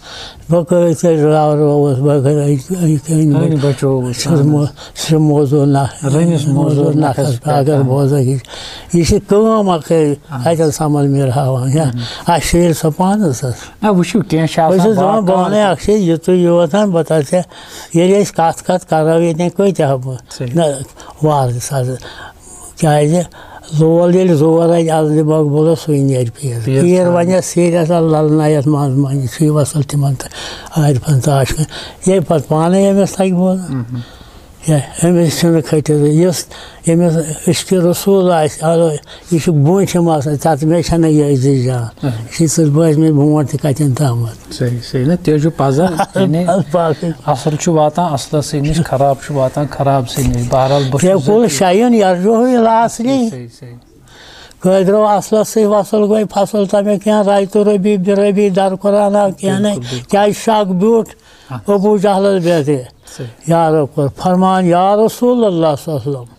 بہٕ کۭتۍ ژےٚ راورووُس، بہٕ کَرٕ أکۍ، أکۍ أنۍ أنۍ بہٕ۔ بچووُس، چھُس اہن مو-، حظ۔ چھُ موضوٗع نہ-، رٔنِس موضوٗع موضوٗع نَکھَس نَکھَس پٮ۪ٹھ، اگر اہن۔ بوزَکھ یہِ، یہِ چھِ کٲم اَکھ۔ اہن۔ اَتٮ۪ن سَمَل میٖر ہاوان، یا اہن۔ اَسہِ چھِ ییٚلہِ سۄ پانَس حظ۔ نہ، وٕچھِو، کینٛہہ چھِ بہٕ آسان چھُس دَپان، بہٕ باقٕے۔ وَنَے اَکھ چیٖز، یُتُے یوت ہَن، بہٕ تَتھ ژےٚ، ییٚلہِ أسۍ کَتھ کَتھ کَرو ییٚتٮ۪ن، کۭتیٛاہ بہٕ؟ صحیح۔ نہ، وارٕ سا، کیٛازِ لول ییٚلہِ زور اَتہِ اَز دِمہٕ بہٕ بولَس، سُے نیرِ پیٖر۔ پیٖر پیٖر ژھانٛڈِ۔ وَنٮ۪س سیٖرِیَس، اَلہٕ لَلہٕ نَیَتھ منٛز منٛز چھُے وَصٕل تِمَن تہٕ عارفَن تہٕ عاشقَن۔ ییٚلہِ پَتہٕ پانَے أمِس لَگہِ بولُن۔ اہن۔ یا أمِس چھِنہٕ کھٔٹِتھ، یُس ییٚمِس عشقِ رسول آسہِ، الو، یہِ چھُ بونٛٹھِم آسان، تَتھ مےٚ چھَنہٕ یہِ عزیٖز جان۔ اہن۔ یہِ چھِ سٕژ بٲجمٕژ بونٛٹھ تہِ کَتٮ۪ن تامَتھ۔ صحیح، صحیح۔ نہ، تہِ حظ چھُ پَزر، یعنی باقٕے۔ اَصٕل چھُ واتان اَصلَسٕے نِش، خراب چھُ واتان خرابسٕے نِش۔ بہرحال، بہٕ چھُس یقول ذٲتی شیء یرجوہ الی اصلی۔ صحیح، صحیح۔ قٲدرو اَصلَس سۭتۍ وَصٕل گوٚو، فصل تَمیُک کینٛہہ، رایتو ربی بِربی در قرآن آو کینٛہہ نَے۔ بِلکُل، بِلکُل۔ کیٛازِ شک بیوٗٹھ؟ اہن۔ ابو جہلس بیترِ۔ صحیح۔ یارو کوٚر فرمان، یا رسول اللہ صلی اللہ علیہ وسلم،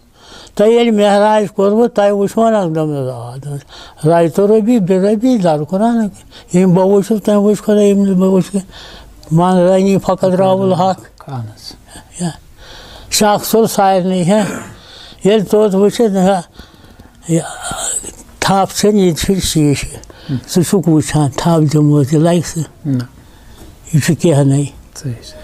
تۄہہِ ییٚلہِ معراج کوٚروٕ، تۄہہِ وٕچھوٕ نہ؟ دوٚپمَس، آ۔ دوٚپمَس، رایتو ربی بِربی در قرآن، ییٚمۍ بہٕ وٕچھُس، تٔمۍ وٕچھ خۄدا، ییٚمۍ نہٕ بہٕ وٕچھ کینٛہہ۔ من رانی فقط راہ الحق۔ اہن حظ۔ یا شخص سارنٕے، ہے، ییٚلہِ توٚت وٕچھِ، نہ، یہِ تھپھ چھَنہٕ، یہِ چھُ شیٖشہٕ۔ ژٕ چھُکھ وٕچھان، تھپھ دِمو تہِ لَگہِ سُہ۔ نہ۔ یہِ چھُ کینٛہہ نَے۔ صحیح، صحیح۔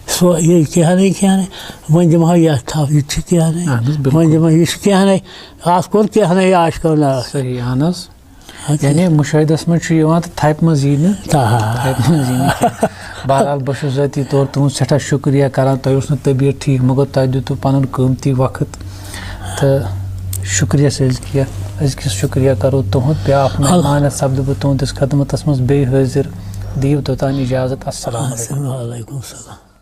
سُہ، یہِ کینٛہہ نَے، کینٛہہ نَے۔ وۄنۍ دِمہٕ ہا یَتھ تھپھ، یہِ چھُ کینٛہہ نَے۔ اہن حظ، بِلکُل۔ وۄنۍ دِمہٕ ہا، یہِ چھُ کینٛہہ نَے۔ اَتھ کوٚر کینٛہہ نَے عاشقو ناو۔ صحیح، اہن حظ۔ اَدٕ یعنی مُشٲہدَس منٛز چھُ یِوان تہٕ تھپہِ منٛز یی نہٕ۔ آ۔ تھپہِ منٛز یی نہٕ کینٛہہ۔ بہرحال، بہٕ چھُس ذٲتی طور تُہُنٛد سٮ۪ٹھاہ شُکریہ کران۔ تۄہہِ اوس نہٕ طبیعت ٹھیٖک، مگر تۄہہِ دیُتوٕ پَنُن قۭمتی وقت۔ تہٕ شُکریہ سٕنٛز کینٛہہ أزکِس شُکریہ کرو تُہُنٛد۔ بیٛاکھ الحمد۔ مہمان ہٮ۪تھ سپدٕ بہٕ تُہٕنٛدِس خدمتس منٛز بیٚیہِ حٲضِر۔ دِیِو توٚتام اِجازت۔ السلام علیکم۔ السلام علیکم۔ السلام۔